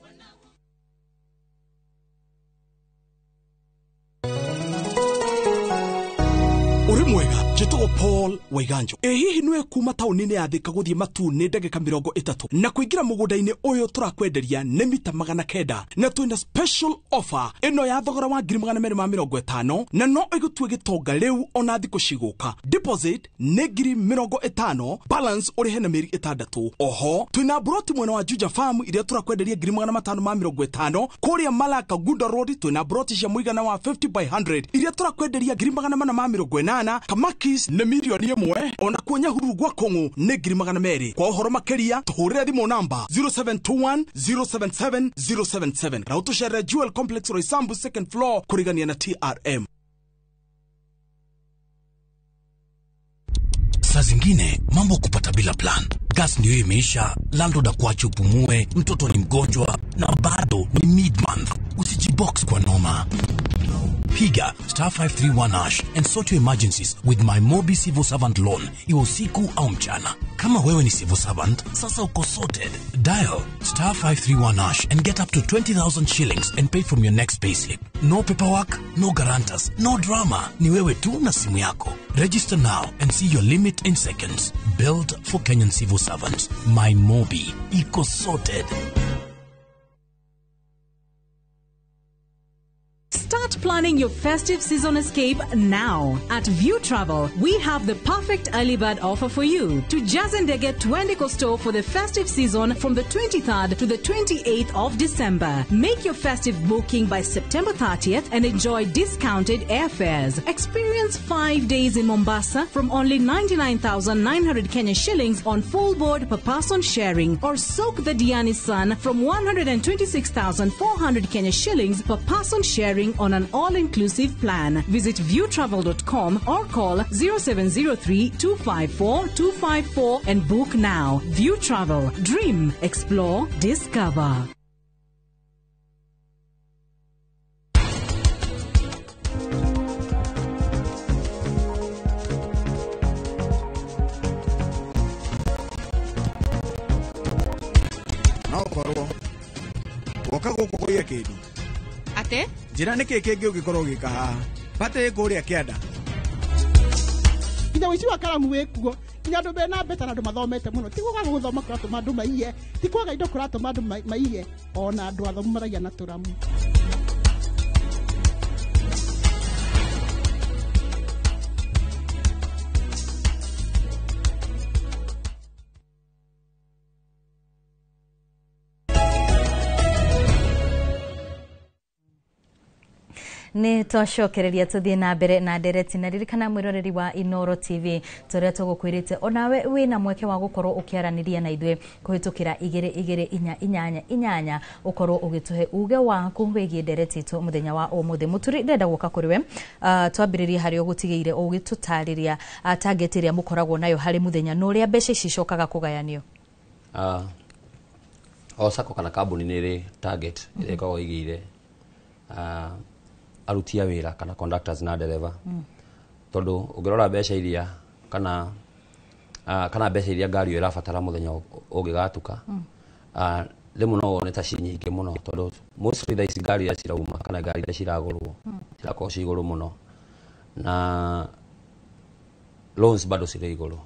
Uri mwega, njĩtagwo Paul Waiganjo. Ĩ hihi nĩwe kuma taũni-inĩ ya Thika gũthiĩ Matuu nĩ ndagĩka 30 na kũingĩra mũgũnda-inĩ ũyũ tũrakwenderia nĩ mita 900 na twĩna special offer ĩno ya thogora wa 250,000 na no ĩgũtue gĩtonga rĩu ona thikũ cigũka. Deposit nĩ 50,000, balance ũrĩhe na mĩeri 6. Oho twĩna broti mwena wa Juja Farm iria tũrakwenderia 550,000. Kũrĩa Malaka Gunda Road twĩna broti cia mũigana wa 50 by 100 iria tũrakwenderia 480,000. Kamakis nĩ 1,000,000 ona kuo Nyahururu gwa Kũng'ũ nĩ 200,000. Kwa ũhoro makĩria tũhũrĩre thimũ namba 0721 077 077 na ũtũcerere Jewel Complex Roysambu second floor kũrigania na TRM. Saa zingine mambo kupata bila plan. Gas ndio imeisha, landlord akuache upumue, mtoto ni mgonjwa na bado ni mid-month. Usijibox kwa noma. Piga star 531 hash and sort your emergencies with my Mobi Civil Servant Loan, iwe usiku au mchana. Kama wewe ni civil servant, sasa uko sorted. Dial star 531 hash and get up to 20,000 shillings and pay from your next payslip. No paperwork, no guarantors, no drama. Ni wewe tu na simu yako. Register now and see your limit in seconds. Built for Kenyan civil servants. My Mobi. Iko sorted. Start planning your festive season escape now. At View Travel, we have the perfect early bird offer for you. To Jazendege Twende Costo for the festive season from the 23rd to the 28th of December. Make your festive booking by September 30th and enjoy discounted airfares. Experience 5 days in Mombasa from only 99,900 Kenya shillings on full board per person sharing, or soak the Diani sun from 126,400 Kenya shillings per person sharing on an all-inclusive plan. Visit viewtravel.com or call 0703 254 254 and book now. View Travel. Dream, explore, discover. No korwo woka gũkũ kũiya kĩndũ. Ate? Njĩra nĩkĩ kĩngĩ ũngĩkorwo ũgĩka haha? Batĩ kũrĩa kĩanda. Nginya ũici wa karamu wĩkuo, nginya andũ mena mbeca na andũ mathomete mũno, ti kwaga gũthoma kũratũma andũ maiye, ti kwaga indo kũratũma andũ maiye, ona andũ athomu maraiya na tũramu. Nĩ twacokereria tũthiĩ na mbere na ndereti na ririkana mwĩroreri wa Inoro TV tũrĩa tũgũkwĩrĩte onawe wĩna mweke wa gũkorwo ũkĩaranĩria na ithuĩ kũhĩtũkĩra 2 2 4 8 8 ũkorwo ũgĩtũhe uge waku wĩgiĩ ndereti itũ mũthenya wa ũmũthĩ. Mũturi, ndĩrenda gũka kũrĩ we, twambĩrĩrie harĩa ũgũtigĩire ũgĩtũtarĩria target ĩrĩa mũkoragwo nayo harĩ mũthenya na ũrĩa mbeca ici icokaga kũgayanio. O sacco kana kambuni nĩ ĩrĩ target ĩrĩa ĩkoragwo ĩigĩire aruti a wĩra kana conductors na dereva. Tondũ ũngĩrora mbeca iria kana mbeca iria ngari ĩyo ĩrabatara mũthenya ũngĩgatuka, rĩmwe no wone ta ci nyingĩ mũno, tondũ mostly thaa ici ngari iria cirauma kana ngari iria ciragũrwo cirakorwo ci igũrũ mũno, na loans bado cirĩ igũrũ,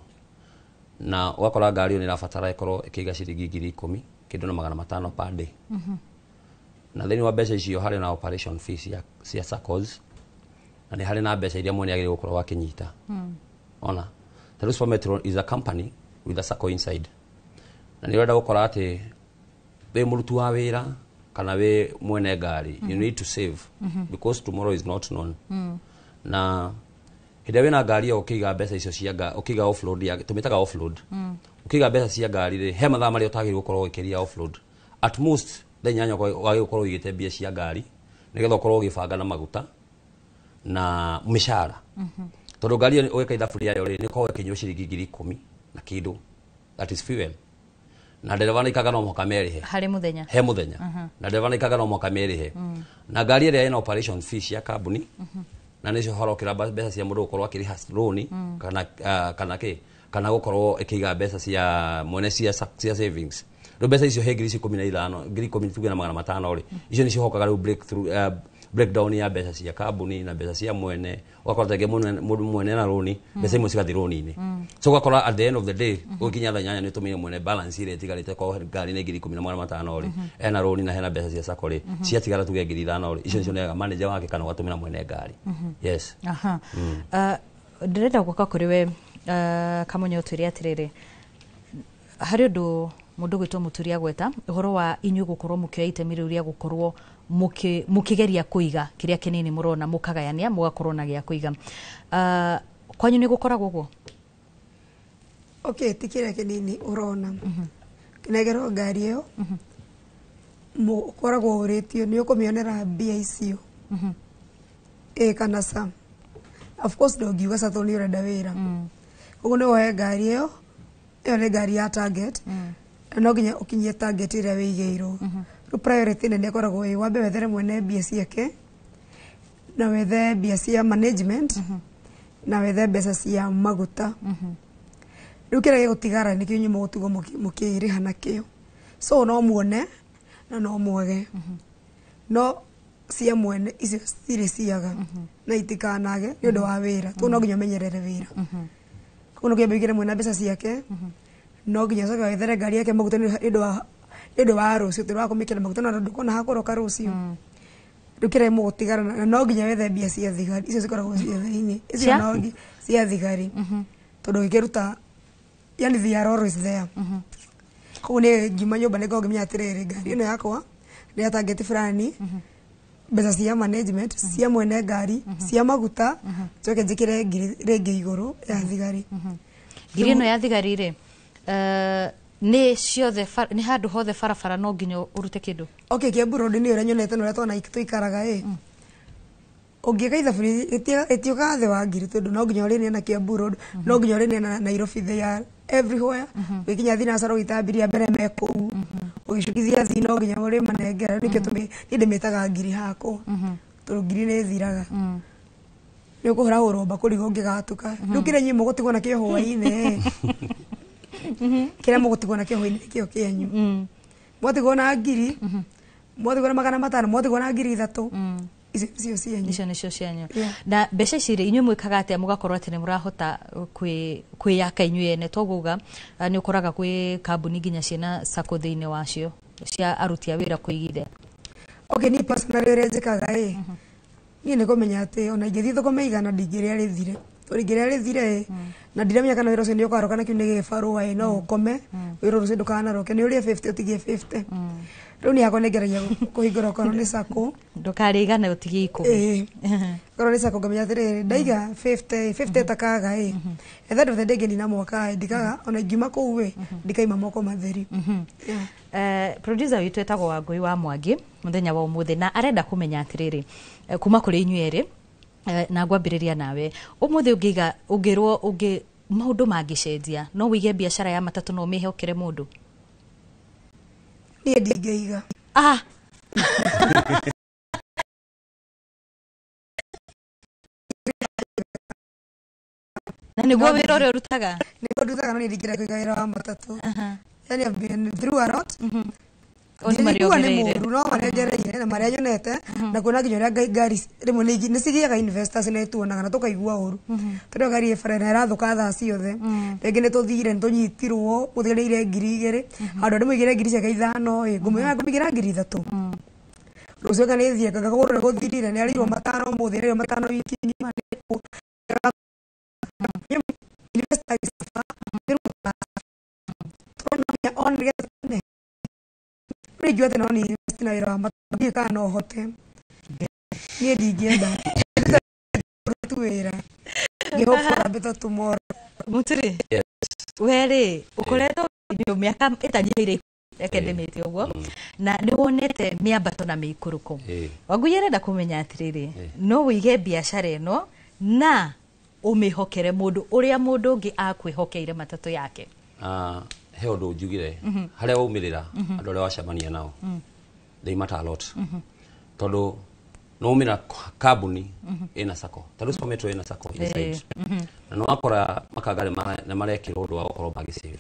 na ũgakora ngari ĩyo nĩ ĩrabatara ĩkorwo ĩkĩiga ciringi 10,000 kĩndũ na 500 per day. Na thĩinĩ wa mbeca icio harĩ na operation fees cia SACCOs, na nĩ harĩ na mbeca iria mwene agĩrĩirwo gũkorwo akĩnyita. Ona ta rĩu Super Metro is a company with a SACCO inside, na nĩ ũrenda gũkora atĩ wĩ mũruti wa wĩra kana wĩ mwene ngari, you need to save because tomorrow is not known. Na hĩndĩ ĩrĩa wĩna ngari ĩyo ũkĩiga mbeca icio cia ngari, ũkĩiga offload ya tũmĩtaga offload, ũkĩiga mbeca cia ngari rĩ, he mathaa marĩa ũtagĩrĩirwo gũkorwo ũgĩkĩria offload. At most thaa 8 wagĩrĩirwo gũkorwo ũigĩte mbia cia ngari nĩgetha ũkorwo ũgĩbanga na maguta na mĩcara, tondũ ngari ĩyo ũgĩka ithabu rĩayo rĩ, nĩ ũkoragwo ĩkĩnyua ciringi 10,000 na kĩndũ, that is fuel, na ndereba nĩikaga no mũhaka merĩhe harĩ mũthenya, he mũthenya, na ndereba nĩikaga no mũhaka merĩhe, na ngari ĩrĩa ĩna operation fee cia kambuni, na nĩcio horokĩra mbeca cia mũndũ gũkorwo akĩrĩha loan kana kana kĩ kana gũkorwo ĩkĩiga mbeca cia mwene cia savings. Rĩu mbeca icio he ngiri icio 15, ngiri 10 tuge na 500 rĩ, icio nĩcio hokaga rĩu breakthrough, breakdown ya mbeca cia kambuni na mbeca cia mwene. Ũgakora tarĩngĩ mũndũ mwene na rũni, mbeca imwe cigathiĩ rũni-inĩ. So ũgakora at the end of the day, ũgĩkinya thaa 8 nĩ ũtũmĩire mwene balance ĩrĩa ĩtigarĩte. Korwo ngari nĩ ngiri 10,500 rĩ, ena rũni na hena mbeca cia sacco rĩ, ciatigara tuge ngiri 5 rĩ, icio nĩcio neaga manager wake kana ũgatũmĩra mwene ngari. Yes. Aha. Ndĩrenda gũka kũrĩ we, Kamonyo, ũtwĩre atĩrĩrĩ, harĩ ũndũ mũndũ gwĩtwo Mũturi agweta ũhoro wa inyuĩ gũkorwo mũkĩoya itemi rĩu rĩa gũkorwo mũkĩgeria kũiga kĩrĩa kĩnini mũrona, mũkagayania, mũgakorwo na gĩa kũiga. Kwanyu nĩ gũkoragwo ũguo? Okay, ti kĩrĩa kĩnini ũrona kĩnengerwo ngari ĩyo, ũkoragwo ũrĩtio nĩ ũkũmĩonera mbia icio ĩ kana ca. Of course ndũngiuga ca tondũ nĩ ũrenda wĩra. Koguo nĩ woe ngari ĩyo, ĩyo nĩ ngari ya target na no nginya ũkinyie target ĩrĩa wĩigĩirwo. Rĩu priority nene ĩkoragwo ĩ wambe wethere mwene mbia ciake, na wethe mbia cia management, na wethe mbeca cia maguta. Rĩu kĩrĩa gĩgũtigara nĩkĩo inyuĩ mũgũtigwo mũkĩrĩha nakĩo. So no muone na no mwage, no cia mwene icio cirĩ ciaga na itikanage nĩ ũndũ wa wĩra, tondũ no nginya ũmenyerere wĩra. Koguo no nginya wĩigĩre mwene mbeca ciake, no nginya ũcoke wethere ngari yake maguta nĩ ũndũ wa rũciũ, tondũ wa kũmĩkĩra maguta na ndũkona hakũroka rũciũ. Rĩu kĩrĩa mũgũtigara, na no nginya wethe mbia cia thigari, icio cikoragwo ciĩ thĩinĩ icio. Cia? No cia thigari, tondũ ũngĩruta, yani they are always there. Koguo nĩ ngiuma nyũmba nĩ ngoragwo ngĩmenya atĩrĩrĩ, ngari ĩno yakwa nĩ ya target fulani, mbeca cia management, cia mwene ngari, cia maguta, njoke njĩkĩre ngiri rĩngĩ igũrũ ya thigari. Ngiri ĩno ya thigari rĩ, nĩ ciothe nĩ handũ hothe barabara no nginya ũrute kĩndũ? Okay, Kiambu Road nĩ ũrĩa nyonete na ũrĩa twana tũikaraga ĩ, ũngĩka ithabu ĩtiũkaga thĩ wa ngiri, tondũ no nginya ũrĩneana Kiambu Road, no nginya ũrĩneana Nairobi, they are everywhere. Ũgĩkinya thinacara ũgĩtambiria mbere me kũu, ũgĩcukithia thi no nginya ũrĩmanengera. Nĩkĩo tũmĩ niĩ ndĩmĩtaga ngiri hakwa, tondũ ngiri nĩ ĩthiraga, nĩ ũkũhũrahũrwo mbakũri ũngĩgatuka. Rĩu kĩrĩa inyuĩ mũgũtigwo nakĩo hwaĩ-inĩ, kĩrĩa mũgũtigwo nakĩo hwaĩ-inĩ nĩkĩo kĩanyu. Mwatigwo na ngiri, mwatigwo na 500, mwatigwo na 3000, icio nĩcio cianyu. Icio nĩcio cianyu. Yeah. Na mbeca ici rĩ, inyuĩ mwĩkaga atĩa mũgakorwo atĩ nĩ mũrahota kwĩyaka inyuĩ ene? Toguo nĩ ũkoraga gwĩ kambuni nginya ciĩna sacco thĩinĩ wacio cia aruti a wĩra kũigithia. Okay, niĩ personally ũrĩa njĩkaga ĩ, niĩ nĩ kũmenya atĩ ona ingĩthiĩ thũkũme igana ndingĩrĩa rĩthire, tondũ ingĩrĩa rĩthire ĩ, na ndiramenya kana wĩra ũcio nĩ ũkaroka na kĩu nĩ gĩbarũa ĩ, no ũkome wĩra ũcio ndũkanaroke, nĩ ũrĩe 50 ũtigie 50. Rĩu niĩ hakwa nĩ ngeragia kũhingũra okorwo nĩ sacco. Ndũkarĩe igana ũtigie 10. Ĩĩ, okorwo nĩ sacco ngamenya atĩrĩrĩ, ndaiga 50 50 ĩtakaga ĩ, at the end of the day ngĩnina mwaka ĩ, ndikaga ona ingiuma kũu ĩ, ndikaima moko matheri. Yeah. Producer witũ etagwo Wangũi wa Mwangi mũthenya wa ũmũthĩ na arenda kũmenya atĩrĩrĩ, kuma kũrĩ inyuĩ erĩ, na ngwambĩrĩria nawe ũmũthĩ, ũngĩiga ũngĩrwo ũngĩ maũndũ mangĩcenjia, no wĩige biacara ya matatũ no ũmĩhokere mũndũ? Niĩ ndingĩiga. Ah. Na nĩguo wĩra ũrĩa ũrutaga? Nĩguo ndutaga, no niĩ ndingĩenda kũiga wĩra wa matatũ. Yani I've been through a lot. O nĩ marĩa Ndingiuga nĩ ũgereire. mũru, no marĩa ngereire na marĩa nyonete na kuona nginya ũrĩa ngari rĩmwe nĩ cigĩaga investors na ituonaga na tũkaigua ũru, tondũ ngari ĩ bara na ĩrathũka thaa ciothe. Rĩngĩ nĩ tũthire nĩ tũnyitirwo, mũtiganĩire 2000, handũ ndĩmũigĩre ngiri ciake 5 ĩ, ngũmwĩra ngũmũigĩra 3000 rũciũ, anga nĩ thiĩ ngakũgũrũ nĩ gũthirire, nĩ arĩirwo 5 ũmũthĩ, nĩ arĩirwo 5 wiki ng'ima. Investor agĩcaba, tondũ no nginya one nĩgetha tone. Rĩu ingiuga atĩ no nĩ invest na wĩra wa matatũ, ndiũĩ kana no hote. Niĩ ndingĩenda tu wĩra ngĩ hope for a better tomorrow. Mũturi. Yes. We rĩ, ũkoretwo mĩaka ĩtanyihĩire, reke ndĩmĩte ũguo, na nĩ wonete mĩambato na mĩikũrũko. Wangui arenda kũmenya atĩrĩrĩ, no wĩige biacara ĩno na ũmĩhokere mũndũ ũrĩa mũndũ ũngĩ akwĩhokeire matatũ yake? Ah, he ũndũ njugire, harĩa waumĩrĩra, andũ arĩa wacemania nao, they matter a lot, tondũ nĩ waumĩra kambuni ĩna sacco, ta rĩu Super Metro ĩna sacco inside, na nĩ wakora makanga nĩ marekĩrwo ũndũ wa gũkorwo magĩsave.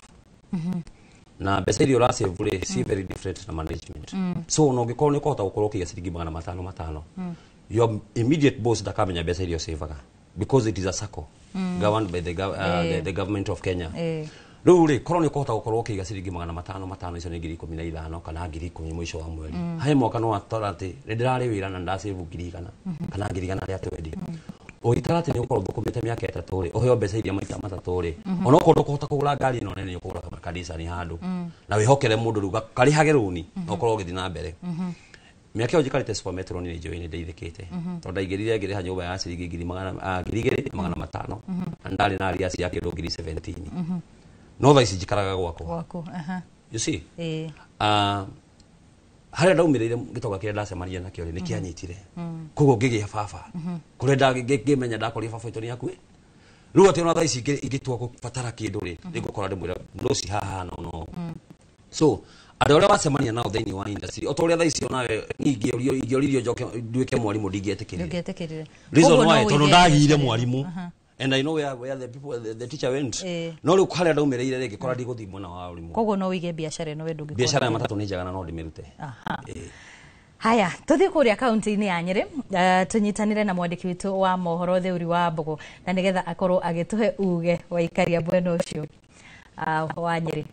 Na mbeca iria ũrasave rĩ, ci very different na management. So ona ũngĩkorwo nĩ ũkũhota gũkorwo ũkĩiga ciringi 500 500, your immediate boss ndakamenya mbeca iria ũsavaga, because it is a sacco governed by the government of Kenya. Rĩu rĩ, korwo nĩ ũkũhota gũkorwo ũkĩiga ciringi 500 500, icio nĩ 15,000 kana 10,000 mũico wa mweri. He mwaka no watara atĩ nĩ ndĩrarĩ wĩra na ndasave 100,000 kana 120,000. Ũgĩtara atĩ nĩ ũkorwo thũkũmĩte mĩaka 3 rĩ, ũheo mbeca iria maita matatũ rĩ, onokorwo ndũkũhota kũgũra ngari ĩno nene, nĩ ũkũgũra kanisani handũ na wĩhokere mũndũ rĩu karĩhage rũni na ũkorwo ũgĩthiĩ na mbere. Mĩaka ĩyo njikarĩte Super Metro nĩ njũĩ nĩ ndeithĩkĩte, tondũ ndaingĩrire ngĩrĩha nyũmba ya ciringi 2,500 na ndarĩ na ariasi ya kĩndũ 17,000, no thaa ici njikaraga gwakwa. Gwaku, aha. You see, harĩa ndaumĩrĩire gĩtonga kĩrĩa ndacemania nakĩo rĩ, nĩ kĩanyitire. Koguo ngĩgĩa baba kũrĩa ngĩmenya ndakorire baba witũ nĩ akue. Rĩu atĩ ona thaa ici ingĩtua gũbatara kĩndũ rĩ, nĩngũkora ndĩmwĩra no ci haha no. So andũ arĩa wacemania nao thĩinĩ wa industry, o ta ũrĩa thaa ici onawe ingĩoririo njoke nduĩke mwarimũ, ndingĩetĩkĩrire. Ndũngĩetĩkĩrire. Reason Koguo no why, tondũ ũige ndagire biacara. Mwarimũ and I know where the people, the teacher went. No rĩu harĩa ndaumĩrĩire rĩ, ngĩkora ndigũthiĩ mwena wa ũrimũ. Koguo no ũige biacara ĩno we ndũngĩkorwo. Biacara ya matatũ nĩ njega na no ndĩmĩrute. Aha. Haya, tuthiĩ kũrĩa kaunti-inĩ ya Nyĩrĩ, tũnyitanĩre na mwandĩki witũ wa mohoro Theuri wa Mbogo na nĩgetha akorwo agĩtũhe uge wa ikaria mwena ũcio wa Nyĩrĩ.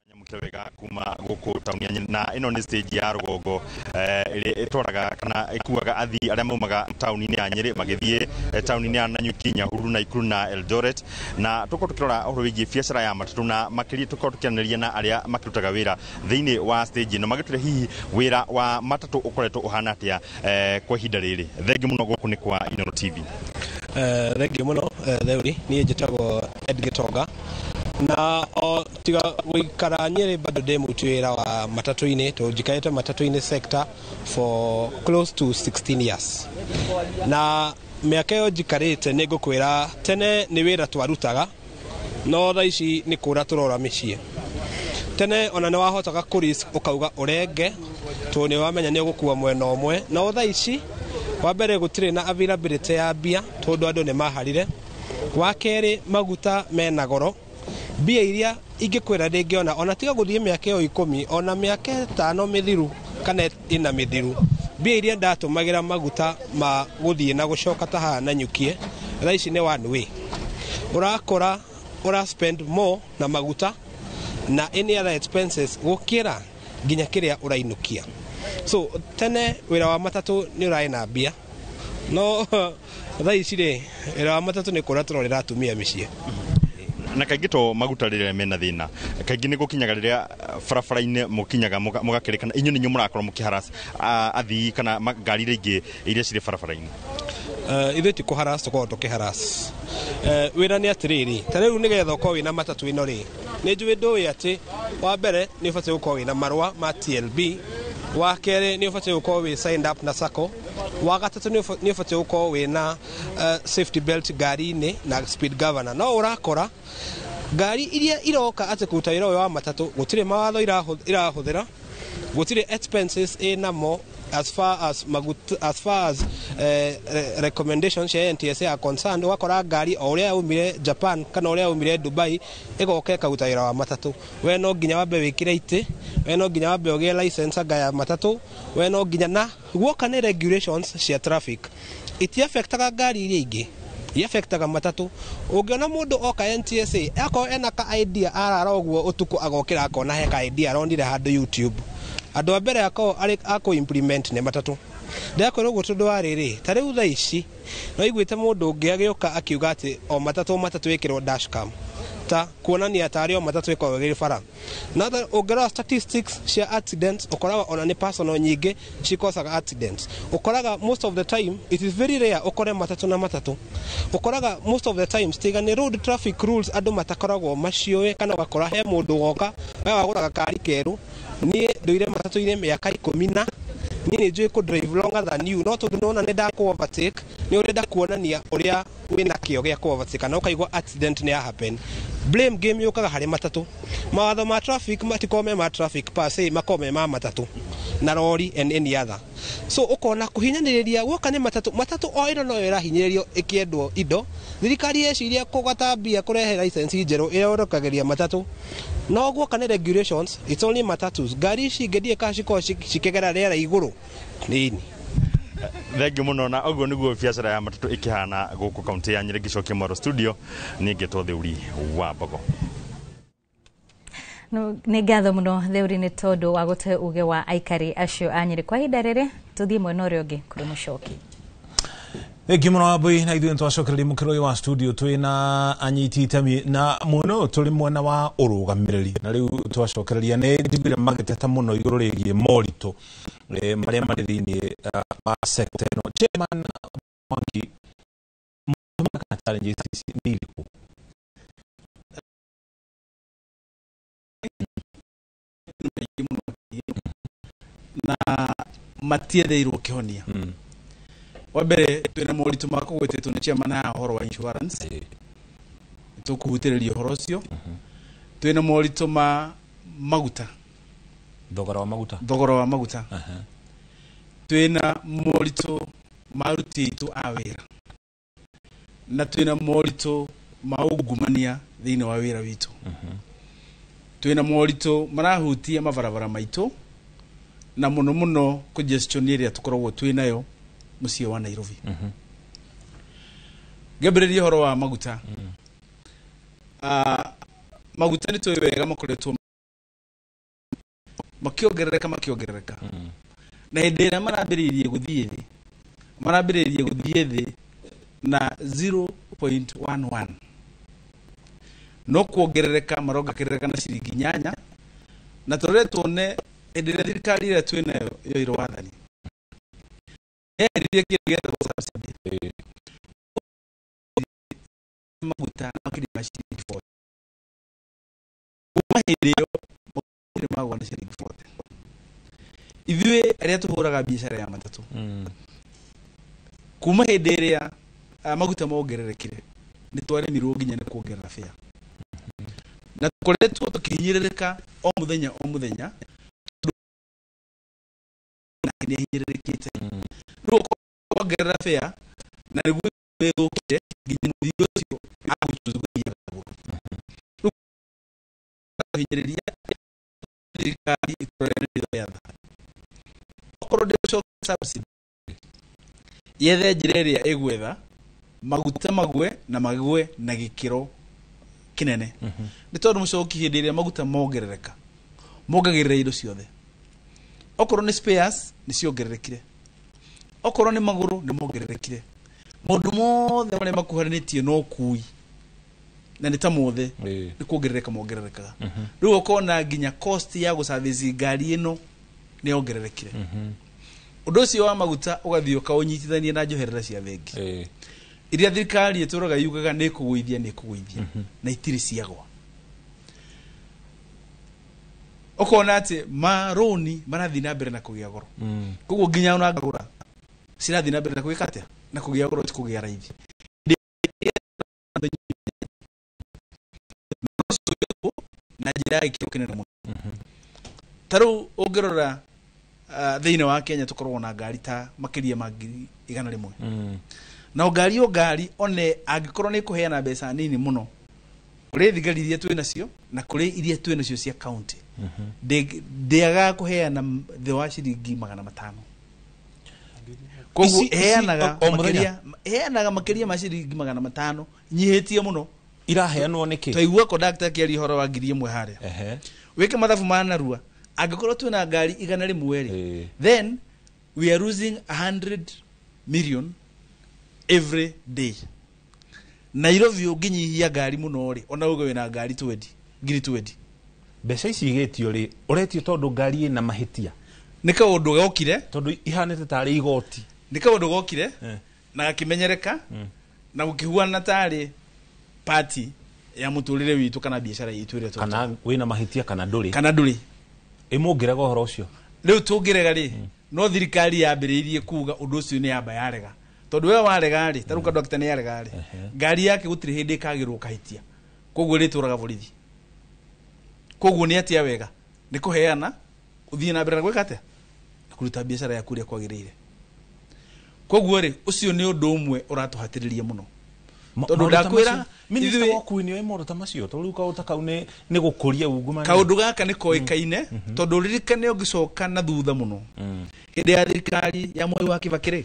Nyamũkĩre wega kuma gũkũ taũni ya Nyĩrĩ, na ĩno nĩ stage ya rũgongo ĩrĩa ĩtwaraga kana ĩkuaga athii arĩa maumaga taũni-inĩ ya Nyĩrĩ magĩthiĩ taũni-inĩ ya Nanyuki, Nyahururu, Naikuru na Eldoret. Na tũkorwo tũkĩrora ũhoro wĩgiĩ biacara ya matatũ, na makĩria tũkorwo tũkĩaranĩria na arĩa makĩrutaga wĩra thĩinĩ wa stage ĩno, magĩtwĩre hihi wĩra wa matatũ ũkoretwo ũhana atĩa kwa ihinda rĩrĩ. Thengiũ mũno, gũkũ nĩ kwa Inooro TV. Thengiũ mũno, Theuri. Niĩ njĩtagwo Ed Gĩtonga, na o tiga gũikara Nyĩrĩ bado ndĩ mũruti wĩra wa matatũ-inĩ, tondũ njikarĩte matatũ-inĩ sector for close to 16 years. Na mĩaka ĩyo njikarĩte, nĩ ngũkwĩra tene nĩ wĩra twarutaga, no thaa ici nĩ kũra tũrora mĩciĩ. Tene ona nĩ wahotaga kũ risk ũkauga ũrenge, tondũ nĩ wamenya nĩ ũgũkua mwena ũmwe. No thaa ici, wa mbere, gũtirĩ na availability ya mbia, tondũ andũ nĩ maharire. Wa kerĩ, maguta mena goro. Mbia iria ingĩkwĩra ndĩngĩona, ona tiga gũthiĩ mĩaka ĩyo 10, ona mĩaka 5 mĩthiru kana 4 mĩthiru, mbia iria ndatũmagĩra maguta ma gũthiĩ na gũcoka ta haha Nanyukie, thaa ici nĩ one way ũrakora ũra spend more na maguta na any other expenses gũkĩra nginya kĩrĩa ũrainũkia. So tene wĩra wa matatũ nĩ ũrarĩ na mbia, no thaa ici rĩ, wĩra wa matatũ nĩ kũra tũrorera atumia mĩciĩ. Na kaingĩ to maguta rĩrĩa mena thĩna, kaingĩ nĩ gũkinyaga rĩrĩa barabara-inĩ mũkinyaga mũgakĩrĩkana inyuĩ nĩ inyuĩ mũrakorwo mũkĩharas athii kana ngari iria ingĩ iria cirĩ barabara-inĩ. Ithuĩ ti kũharas tũkoragwo tũkĩharas. Wĩra nĩ atĩrĩrĩ, ta rĩu nĩgetha ũkorwo wĩna matatũ ĩno rĩ, nĩ njũĩ ndũĩ atĩ wa mbere nĩ ũbatiĩ gũkorwo wĩna marũa ma TLB, wa kerĩ nĩ ũbatiĩ gũkorwo wĩ signed up na sacco, wa gatatũ nĩ ũbatiĩ gũkorwo wĩna safety belt ngari-inĩ na speed governor. No ũrakora ngari iria iroka atĩ kũruta wĩra ũyũ wa matatũ, gũtirĩ mawatho irahũthĩra, gũtirĩ expenses ĩnamo as far as magut, as far as recommendations cia NTSA are concerned. Ũgakora ngari o ũrĩa yaumire Japan kana ũrĩa yaumire Dubai ĩgoka ĩkaruta wĩra wa matatũ. We no nginya wambe wĩkĩre itĩ, we no nginya wambe ũgĩe license anga ya matatũ, we no nginya, na guoka nĩ regulations cia traffic itiafectaga ngari iria ingĩ, iafectaga matatũ. Ũngĩona mũndũ oka NTSA akorwo ena ka idea, arara ũguo ũtukũ agokĩra akona he ka idea aronire handũ YouTube, andũ a mbere akorwo arĩ akũ implement nĩ matatũ. Ndakwĩra ũguo tondũ wa rĩrĩ, ta rĩu thaa ici no iguĩte mũndũ ũngĩ agĩũka akiuga atĩ o matatũ matatũ ĩkĩrwo dashcam, ta kuonania tarĩ o matatũ ĩkoragwo ĩgĩrĩ bara. Na ũngĩrora statistics cia accidents, ũkoraga ona nĩ personal nyingĩ cikosaga accidents. Ũkoraga most of the time it is very rare ũkore matatũ na matatũ. Ũkoraga most of the time tiga nĩ road traffic rules andũ matakoragwo maciũĩ, kana ũgakora he mũndũ woka we wagũraga kari kerũ. Niĩ ndũire matatũ-inĩ mĩaka 10 na niĩ nĩ njũĩ kũ drive longer than you, no tondũ nĩwona nĩ ndakũ overtake, nĩ ũrenda kuonania ũrĩa wĩna kĩo gĩa kũ overtake, kana ũkaigua accident nĩ ya happen. Blame game yũkaga harĩ matatũ. Mawatho ma traffic matikorwo me ma traffic per se, makorwo me ma matatũ na rori and any other. So ũkona kũhinyanĩrĩria guoka nĩ matatũ, matatũ o ĩno noyo ĩrahinyĩrĩrio ĩkĩendwo indo. Thirikari yeciria kũgata mbia kũrehe license njerũ ĩrorokagĩria matatũ, no guoka nĩ regulations, it's only matatus. Ngari ici ingĩ ndiĩ kana cikoragwo cikĩgera rĩera igũrũ nini. Thengiũ mũno. Na ũguo nĩguo biacara ya matatũ ĩkĩhana gũkũ kaunti ya Nyĩrĩ. Ngĩcokia mwaro studio, niĩ ngĩtwo Theuri wa Mbogo. Nĩ ngatho mũno Theuri nĩ tondũ wa gũte uge wa aikari acio a Nyĩrĩ. Kwa ihinda rĩrĩ tũthiĩ mwena ũrĩa ũngĩ kũrĩ Mũcoki. Thengiũ mũno Wambui, na ithuĩ nĩtwacokereria mũkĩro ũyũ wa studio twĩna anyiti itemi na mwena ũyũ tũrĩ mwena wa ũrũgamĩrĩri, na rĩu twacokereria nĩ njiguire magĩteta mũno igũrũ rĩgiĩ moritũ marĩa marĩ thĩinĩ wa sector ĩno. Chairman Mwangi, moritũ kana challenges ici nĩ irĩkũ? Na matietheirwo kĩhonia. Wa mbere, twĩna moritũ ma kũgwĩtĩtwo nĩ chairman haha ũhoro wa insurance, tũkũhutĩrĩria ũhoro ũcio. Twĩna moritũ ma maguta, thogora wa maguta. Thogora wa maguta. Twĩna moritũ ma aruti aitũ a wĩra, na twĩna moritũ ma ungumania thĩinĩ wa wĩra witũ. Twĩna moritũ marahutia mabarabara maitũ, na mũno mũno congestion ĩrĩa tũkoragwo twĩ nayo mũciĩ wa Nairobi. Ngĩambĩrĩria ũhoro wa maguta. Maguta nĩ tũĩ wega makoretwo makĩongerereka makĩongerereka, na hĩndĩ ĩrĩa marambĩrĩirie gũthiĩ thĩ, marambĩrĩirie gũthiĩ thĩ na 0.11, no kuongerereka marongerereka na ciringi 8. Na tũrore tuone hĩndĩ ĩrĩa thirikari ĩrĩa twĩ nayo yoirwo wathani, yeheririe kĩndũ gĩetagwo subsidy maguta makĩria ma ciringi 40. Kuma hĩndĩ ĩyo maguta nĩ magwa na ciringi 40. Ithuĩ arĩa tũhũraga biacara ya matatũ, kuma hĩndĩ ĩrĩa maguta mongererekire, nĩ twaremirwo nginya nĩ kuongerera fare, na tũkoretwo tũkĩhinyĩrĩrĩka o mũthenya o mũthenya, tondũ nake nĩ ahinyĩrĩrĩkĩte. Rĩu kuongerera fare na nĩguo ĩthũkire nginya mũthii ũcio agũchoose gũthiaga magũrũ. Rĩu hinyĩrĩria thirikari ĩtũrore na ritho rĩa tha, okorwo ndĩgũcokia subsidy, yethe njĩra ĩrĩa ĩgwetha maguta magwe na magwe na gĩkĩro kĩnene, nĩ tondũ mũcoki, hĩndĩ ĩrĩa maguta mongerereka, mongagĩrĩra indo ciothe. Okorwo nĩ spares nĩ ciongererekire, okorwo nĩ magũrũ nĩ mongererekire, maũndũ mothe marĩa makuhanĩtie na ũkui na nĩ ta mothe nĩ kuongerereka mongererekaga. Rĩu ũkona nginya cost ya gũservice ngari ĩno nĩ yongererekire. Ũndũ ũcio wa maguta ũgathiĩ ũkaũnyitithania na njoherera cia bengi iria thirikari ĩtũraga yugaga nĩ ĩkũgũithia, nĩ ĩkũgũithia, na itirĩ ciagwa. Ũkona atĩ marũni marathiĩ na mbere na kũgĩa goro, koguo nginya ona ngagũra cirathiĩ na mbere na gwĩka atĩa, na kũgĩa goro, ti kũgĩa raithi. Na njĩra ya gĩkĩro kĩnene mũno, ta rĩu ũngĩrora thĩinĩ wa Kenya tũkoragwo na ngari ta makĩria ma 100,000, na o ngari o ngari one angĩkorwo nĩ ĩkũheana mbeca nini mũno kũrĩ thigari iria twĩ nacio na kũrĩ iria twĩ nacio cia county, ndĩagaga kũheana thĩ wa ciringi 500. Koguo ĩheanaga o mũthenya? Makĩria, ĩheanaga makĩria ma ciringi 500 nyihĩtie mũno. Iraheanwo nĩkĩ? Twaigua conductor akĩaria ũhoro wa 1000 harĩa. Wĩke mathabu ma narua, angĩkorwo twĩna ngari 100 rĩ, then we are losing 100 million every day. Nairobi ũngĩnyihia ngari mũno rĩ, ona uge wĩna ngari 20 ngiri 20. Mbeca ici igĩtio rĩ, ũretio tondũ ngari ĩna mahĩtia? Nĩ kaũndũ gokire, tondũ ihanĩte tarĩ igoti. Nĩ kaũndũ gokire na gakĩmenyereka na gũkĩhuana tarĩ pati ya mũtũrĩre witũ kana biacara itũ ĩrĩa kana wĩna mahĩtia kana ndũrĩ. Kana ndũrĩ. Ĩ mũngĩrega ũhoro ũcio? Rĩu tũngĩrega rĩ, no thirikari yambĩrĩirie kuga ũndũ ũcio nĩ yamba yarega, tondũ we warega rĩ, ta rĩu kandakta nĩ yarega rĩ, ngari yake gũtirĩ hĩndĩ ĩkagĩrwo kahĩtia. Koguo rĩtũraga borithi. Koguo nĩ atia wega nĩ kũheana ũthiĩ na mbere na gwĩka atĩa na kũruta biacara yaku ũrĩa kwagĩrĩire. Koguo rĩ ũcio nĩ ũndũ ũmwe ũratũhatĩrĩria mũno. Tondũ ndakwĩra minister wa ũkuui nĩoĩ maũndũ ta macio tondũ rĩu kaũndũ ta kau nĩ gũkũria ungumania. Kaũndũ gaka nĩ koĩkaine tondũ ririkane ũngĩcoka na thutha mũno hĩndĩ ya thirikari ya Mwai wa Kibaki rĩ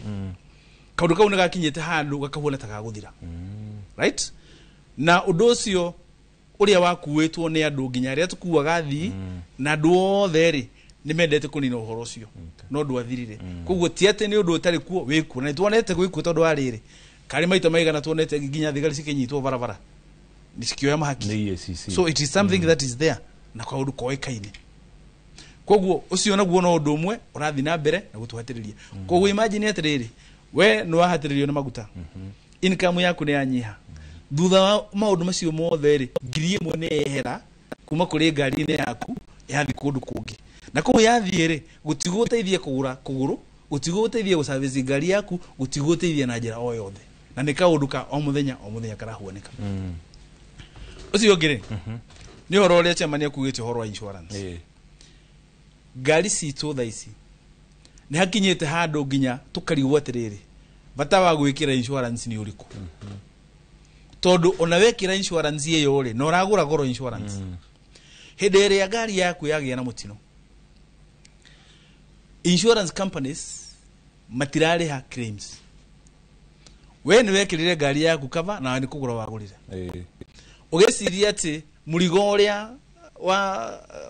kaũndũ kau nĩ gakinyĩte handũ gakahuana ta gagũthira. Right? Na ũndũ ũcio ũrĩa wakuĩtwo nĩ andũ nginya arĩa tũkuaga athii na andũ othe rĩ nĩ mendete kũnina ũhoro ũcio no ndwathirire. Koguo ti atĩ nĩ ũndũ ũtarĩ kuo wĩkuo na nĩtuonete gwĩkuo tondũ wa rĩrĩ karĩ maita maigana tuonete nginya thigari cikĩnyitwo barabara nĩ cikĩoya mahaki. So it is something that is there na kaũndũ koĩkaine. Koguo ũcio naguo no ũndũ ũmwe ũrathiĩ na mbere na gũtũhatĩrĩria. Koguo imagine atĩrĩrĩ we nĩ wahatĩrĩrio nĩ maguta income yaku nĩ yanyiha thutha wa maũndũ macio mothe rĩ 1,000 nĩ yehera kuma kũrĩ ngari-inĩ yaku yathiĩ kũndũ kũngĩ na kũu yathiĩ rĩ gũtigũgũteithia kũgũra kũgũrũ gũtigũgũteithia gũservice ngari yaku gũtigũgũteithia na njĩra o yothe na nĩ kaũndũ ka o mũthenya karahuanĩka. Ũcio ũngĩ rĩ nĩ ũhoro ũrĩa chairman akugĩte ũhoro wa insurance. Ngari citũ thaa ici nĩ hakinyĩte handũ nginya tũkarigwo atĩrĩrĩ bata wa gwĩkĩra insurance nĩ ũrĩkũ tondũ ona wekĩra insurance ĩyo rĩ na ũragũra goro insurance hĩndĩ ĩrĩa ngari yaku yagĩa na mũtino insurance companies matirarĩha claims. We nĩ wekĩrire ngari yaku cover na nĩ kũgũra wagũrire ũgĩciria atĩ mũrigo ũrĩa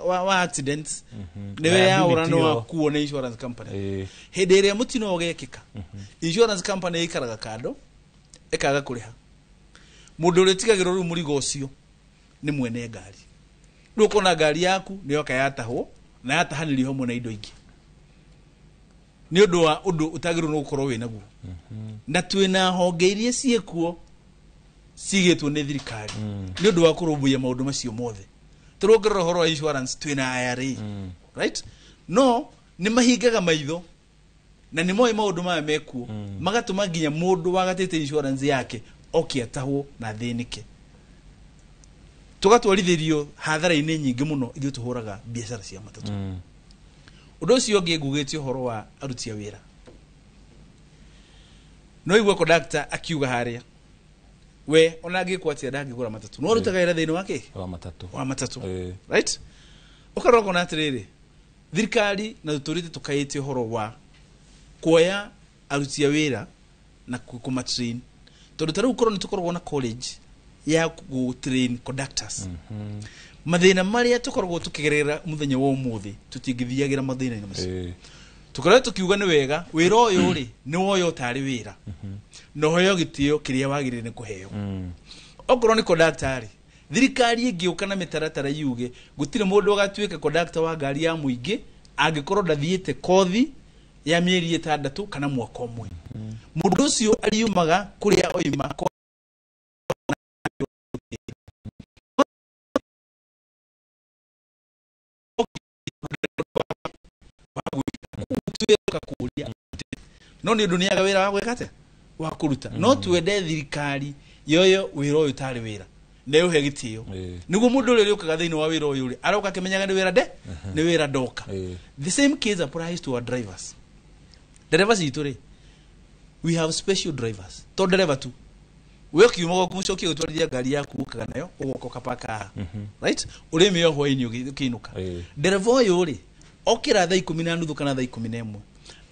wa accident nĩwe yaũra nĩ wakuo nĩ insurance company. Hĩndĩ ĩrĩa mũtino ũgekĩka insurance company ĩikaraga kando ĩkaga kũrĩha. Mũndũ ũrĩa ũtigagĩrwo rĩu mũrigo ũcio nĩ mwene ngari. Rĩu ũkona ngari yaku nĩ yoka yatahwo na yatahanĩrio hamwe na indo ingĩ nĩ ũndũ wa ũndũ ũtagĩrĩirwo nĩ gũkorwo wĩ naguo. Na twĩna honge iria ciĩkuo cigĩtwo nĩ thirikari nĩ ũndũ wa kũrũmbũiya maũndũ macio mothe. Tũrongerera ũhoro wa insurance twĩna IRA. Right? No nĩ mahingaga maitho na nĩ moĩ maũndũ maya mekuo magatũma nginya mũndũ wagatĩte insurance yake oke atahwo na thĩnĩke. Tũgatwarithĩrio hathara-inĩ nyingĩ mũno ithuĩ tũhũraga biacara cia matatũ. Ũndũ ũcio ũngĩ ngugĩte ũhoro wa aruti a wĩra. No igua conductor akiuga harĩa we ona angĩkwo atĩa ndangĩgũra matatũ no arutaga wĩra thĩinĩ wa kĩ wa matatũ. Right? Ũkarora ũkona atĩrĩrĩ thirikari na tũtũrĩte tũkaĩte ũhoro wa kuoya aruti a wĩra na kũmatrain tondũ ta rĩu korwo nĩ tũkoragwo na college ya gũtrain conductors. Mathĩna marĩa tũkoragwo tũkĩgerera mũthenya wa ũmũthĩ tũtingĩthiagĩra mathĩna-inĩ macio. Tũkoragwo tũkiuga nĩ wega wĩra ũyũ rĩ nĩ woyo tarĩ wĩra na ũheo gĩtĩo kĩrĩa wagĩrĩire nĩ kũheo. Okorwo nĩ conductor rĩ thirikari ĩngĩũka na mĩtaratara yuge gũtirĩ mũndũ ũgatuĩka conductor wa ngari ya mũingĩ angĩkorwo ndathiĩte kothi ya mĩeri 6 kana mwaka ũmwe. Mũndũ ũcio ariumaga kũrĩa oima no nĩ ũndũ nĩaga wĩra wa gwĩka atĩa wa kũruta. No twende thirikari yoyo wĩra ũyũ tarĩ wĩra na ĩũhe gĩtĩo nĩguo mũndũ ũrĩa ũrĩũkaga thĩinĩ wa wĩra ũyũ rĩ aroka akĩmenyaga nĩ wĩra nde nĩ wĩra ndoka. The same case applies to our drivers. Ndereba citũ rĩ we have special drivers to ndereba tu we ũkiuma gwaku mũciĩ ũkĩũtwarithia ngari yaku ũkaga nayo ũgoka ũkapaka haha. Right? Ũrĩmĩoya hwaĩ-inĩ ũkĩinũka. Ndereba ũyũ rĩ okĩra thaa 10:30 kana thaa 11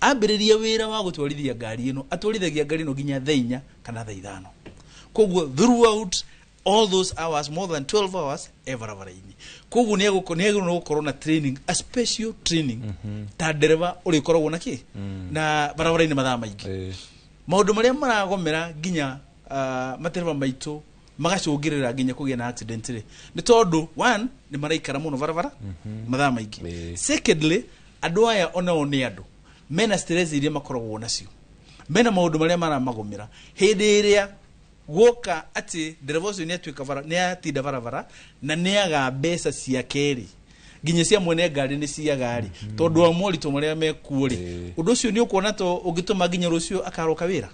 ambĩrĩria wĩra wa gũtwarithia ngari ĩno atwarithagia ngari ĩno nginya thaa 4 kana thaa 5. Koguo throughout all those hours more than 12 hours e barabara-inĩ. Koguo nĩ agĩrĩirwo nĩ gũkorwo na training a special training ta ndereba ũrĩa ũkoragwo na kĩ na barabara-inĩ mathaa maingĩ. Maũndũ marĩa maragomera nginya matereba maitũ magacũngĩrĩra nginya kũgĩa na accident rĩ nĩ tondũ one nĩ maraikara mũno barabara mathaa maingĩ. Secondly andũ aya onao nĩ andũ mena stress iria makoragwo nacio mena maũndũ marĩa maramagũmĩra hĩndĩ ĩrĩa guoka atĩ ndereba ũcio nĩ atuĩka bara nĩ atinda barabara na nĩ aga mbeca ciake rĩ nginya cia mwene ngari nĩ ciaga rĩ tondũ wa moritũ marĩa mekuo rĩ ũndũ ũcio nĩ ũkuona to ũngĩtũma nginya rũciũ akaroka wĩra.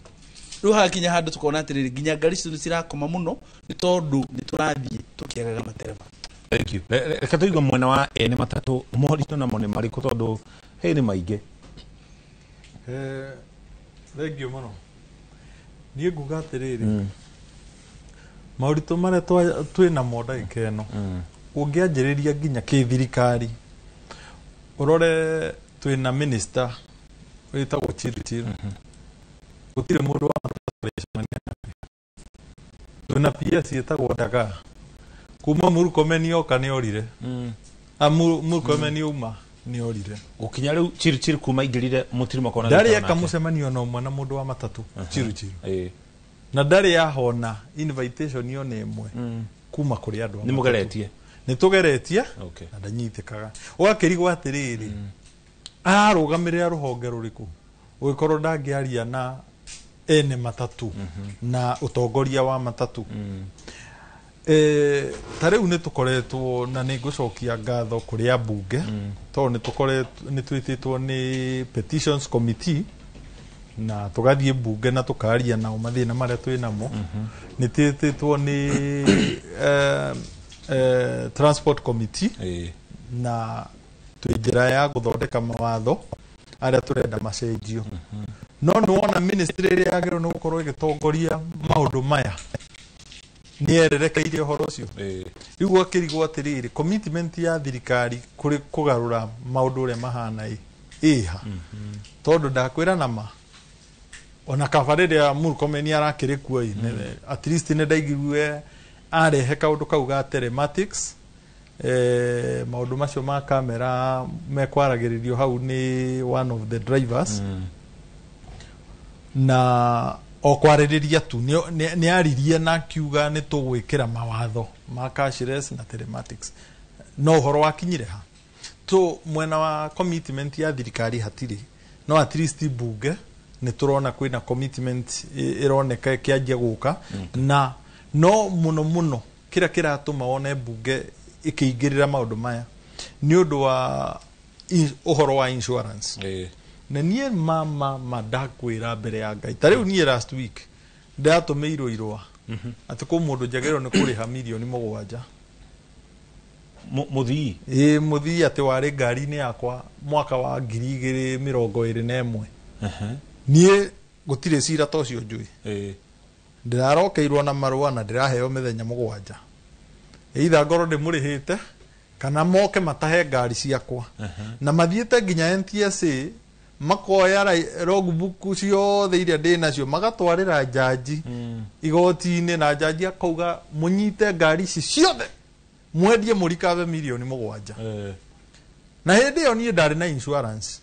Rĩu hagakinya handũ tũkona atĩrĩrĩ, nginya ngari citũ nĩ cirakoma mũno nĩ tondũ nĩ tũrathiĩ tũkĩagaga matereba. Thank you. Reke tũigue mwena wa ene matatũ, moritũ namo nĩ marĩkũ, tondũ hĩ nĩ maingĩ. Thengiũ mũno. Niĩ nguga atĩrĩrĩ, maũritũ marĩa twĩ namo ndagĩka ĩno, ũngĩanjĩrĩria nginya kĩthirikari, ũrore twĩna minister wĩtagwo Chirchir, gũtirĩ mũndũ wa matatũ nake. Twĩna PS ĩtagwo Dagaa, kuma Murkomen oka nĩ orire. Murkomen auma nĩ orire. Gũkinya rĩu Chirchir kuma aingĩrire mũtirĩ makona. Ndarĩ eka mũcemanio na ũmwe na mũndũ wa matatũ Chirchir, na ndarĩ ahona invitation ona ĩmwe kuma kũrĩ andũ a Nĩ mũgeretie? Nĩ tũgeretie na ndanyitĩkaga. Ũgakĩrigwo atĩrĩrĩ, ararũgamĩrĩra rũhonge rũrĩkũ ũgĩkorwo ndangĩaria na ene matatũ na ũtongoria wa matatũ. Ta rĩu nĩ tũkoretwo, na nĩ ngũcokia ngatho kũrĩ ambunge, tondũ nĩ twĩtĩtwo nĩ petitions committee na tũgathiĩ mbunge na tũkaria nao mathĩna marĩa twĩ namo. Nĩ twĩtĩtwo nĩ transport committee na twĩ njĩra ya gũthondeka mawatho arĩa tũrenda macenjio. No nĩ wona ministry ĩrĩa yagĩrĩirwo nĩ gũkorwo ĩgĩtongoria maũndũ maya nĩ ererekeirie ũhoro ũcio. Rĩu gwakĩrigwo atĩrĩrĩ, commitment ya thirikari kũrĩ kũgarũra maũndũ ũrĩa mahana ĩ ĩha, tondũ ndakwĩra nama ona kaba rĩrĩa Murkomen arakĩrĩ kuo ĩ, at least nĩ ndaiguire arehe kaũndũ kau ga telematics, maũndũ macio ma kamera mekwaragĩrĩrio hau nĩ one of the drivers, na o kwarĩrĩria tu nĩ aririe na akiuga nĩ tũgwĩkĩra mawatho ma cashless na telematics, no ũhoro wakinyire ha so mwena wa commitment ya thirikari hatirĩ. No at least mbunge nĩ tũrona kwĩna commitment ĩroneka ĩkĩanjia gũka, na no mũno mũno kĩrĩa kĩratũma wone mbunge ĩkĩingĩrĩra maũndũ maya nĩ ũndũ wa ũhoro wa insurance. Na niĩ ma ndakwĩra mbere ya Ngai, ta rĩu niĩ last week ndatũmĩirwo irũa atĩ kwĩ mũndũ njagĩrĩirwo nĩ kũrĩha mirioni 7. Mũthii? Ĩĩ, mũthii, atĩ warĩ ngari-inĩ yakwa mwaka wa 2021. Niĩ gũtirĩ cira ta ũcio njũĩ. Ndĩrarokeirwo na marũa na ndĩraheo mĩthenya 7, either ngorwo ndĩmũrĩhĩte kana moke matahe ngari ciakwa. Na mathiĩte nginya NTSA, makoya logbook ciothe iria ndĩ nacio, magatwarĩra njanji igoti-inĩ, na njanji akauga mũnyite ngari ici ciothe mwendie mũrikabe mirioni 7. Na hĩndĩ ĩyo niĩ ndarĩ na insurance,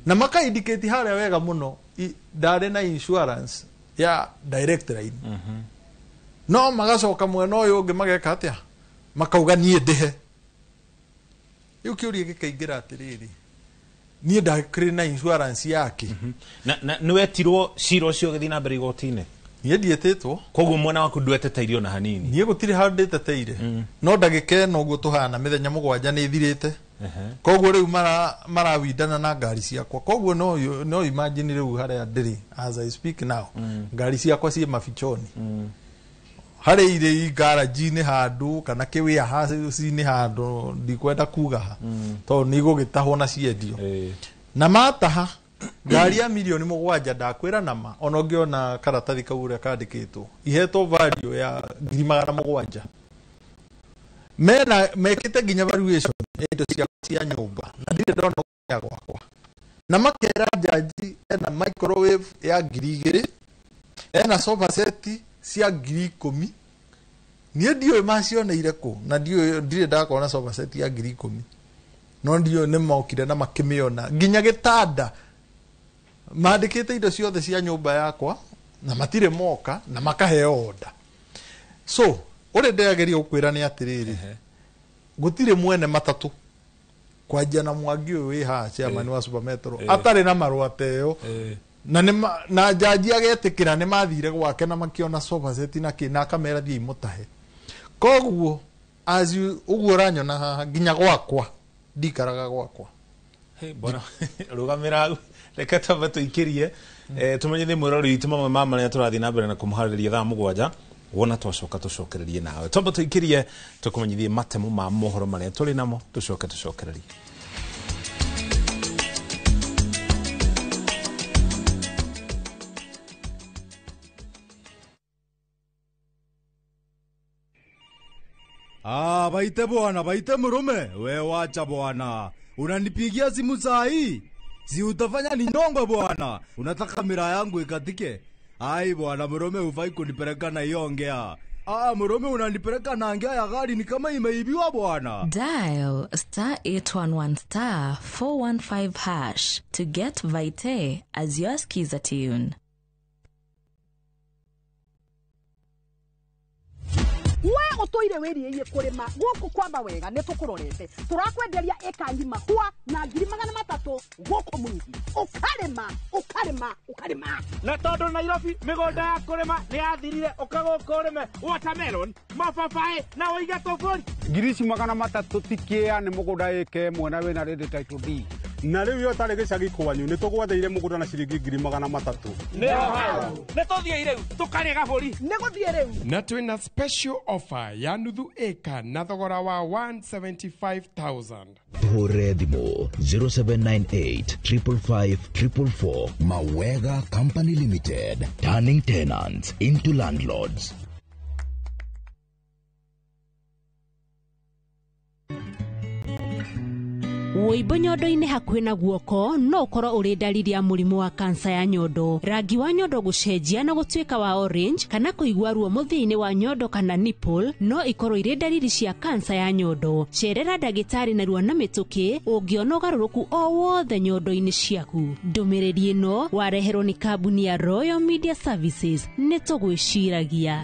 na makaindicate harĩa wega mũno ndarĩ na insurance ya Direct Line, no magacoka mwena ũyũ ũngĩ mageka atĩa? Makauga niĩ ndĩhe. Rĩu kĩũria gĩkaingĩra atĩrĩrĩ, niĩ ndakĩrĩ na insurance yake? Na nĩ wetirwo cira ũcio ũgĩthiĩ na mbere igoti-inĩ? Niĩ ndiĩtĩtwo. Koguo mwena waku ndweteteire ona hanini? Niĩ gũtirĩ handũ ndĩteteire, no ndagĩka ĩno ũguo tũhana, mĩthenya 7 nĩ ĩthirĩte. Koguo rĩu marawindana na ngari ciakwa. Koguo no imagine rĩu harĩa ndĩrĩ as I speak now, ngari ciakwa ciĩ mabichoni, harĩ irĩ ngaranji-inĩ handũ kana kĩ warehouse-inĩ handũ, ndikwenda kuga ha, tondũ nĩ igũgĩtahwo na ciendio. Na mataha ngari ya mirioni 7, ndakwĩra nama, ona ũngĩona karatathi kau ũrĩa kandĩkĩtwo, ihetwo value ya 700,000. Mena mekĩte nginya valuation ya indo cia cia nyũmba, na ndirĩ ndona ya gwakwa. Na makera njanji ena microwave ya 2000, ena sofa set cia 10,000. Niĩ ndiũĩ macioneire kũ, na ndiũĩ, ndirĩ ndakona sofa set ya 10,000, no ndiũĩ nĩ mokire na makĩmĩona, nginya gĩtanda. Mandĩkĩte indo ciothe cia nyũmba yakwa na matirĩ moka na makaheo order. So ũrĩa ndĩrageria gũkwĩra nĩ atĩrĩrĩ, gũtirĩ mwene matatũ kwanjia na Mwangi ũyũ wĩ haha, chairman wa Super Metro, atarĩ na marũa ta ĩyo, na nĩ na njanji agetĩkĩra nĩ mathire gwake na makĩona sofa set na kĩ, na akamera thiĩ mũtahe. Koguo as you ũguo ũranyona haha, nginya gwakwa ndikaraga gwakwa. Hey, bwana, rũgamĩra hau. Reke twambe tũikĩrie, tũmenyithie mwĩrori witũ mamwe ma marĩa tũrathiĩ na mbere na kũmũharĩrĩria thaa 7. Wona twacoka tũcokererie nawe. Twambe tũikĩrie, tũkũmenyithie matemo ma mohoro marĩa tũrĩ namo, tũcoke tũcokererie. Ah, baite bwana, baite murume. We wacha bwana. Unanipigia simu saa hii? Si utafanya ninyongwe bwana. Unataka mira yangu ikatike? Ai bwana, murume hufai kunipeleka na hiyo ngea. Ah, murume unanipeleka na ngea ya gari ni kama imeibiwa bwana. Dial star 811 star 415 hash to get Vite as your skiza tune. We utoire wiriie kurima guku kwamba wega ni tukurorete turakwenderia eka ngima kwa na 300,000 guku mwingi ukarima ukarima ukarima. Na tondu Nairobi migunda ya kurima ni yathirire, uka guku urime watermelon, mababaĩ na uige tuburi. 300,000 ti kĩa nĩ mũgũnda ĩka ĩmwe na wĩna rĩndĩ title deed. Na rĩu yo tarĩ gĩcagi kwanyu nĩ tũgwetheire mũgũnda na ciringi 300,000. Nĩho hau nĩ tũthiĩ rĩu tũkarĩe gabũri. Nĩ gũthiĩ rĩu. Na twĩna special offer ya nuthu ĩka na thogora wa 175,000. Hũre thimũ 0798 555 444. Mawega Company Limited, turning tenants into landlords. Wũimbo nyondo-inĩ hakuhĩ na guoko no ũkorwo ũrĩ ndariri ya mũrimũ wa kansa ya nyondo. Rangi wa nyondo gũcenjia na gũtuĩka wa orange kana kũigua ruo mũthia-inĩ wa nyondo kana nipple no ikorwo irĩ ndariri cia kansa ya nyondo. Cerera ndagĩtarĩ narua na mĩtũkĩ ũngĩona ũgarũrũku o wothe nyondo-inĩ ciaku. Ndũmĩrĩri ĩno wareherwo nĩ kambuni ya Royal Media Services. Nĩ tũgwĩciragia.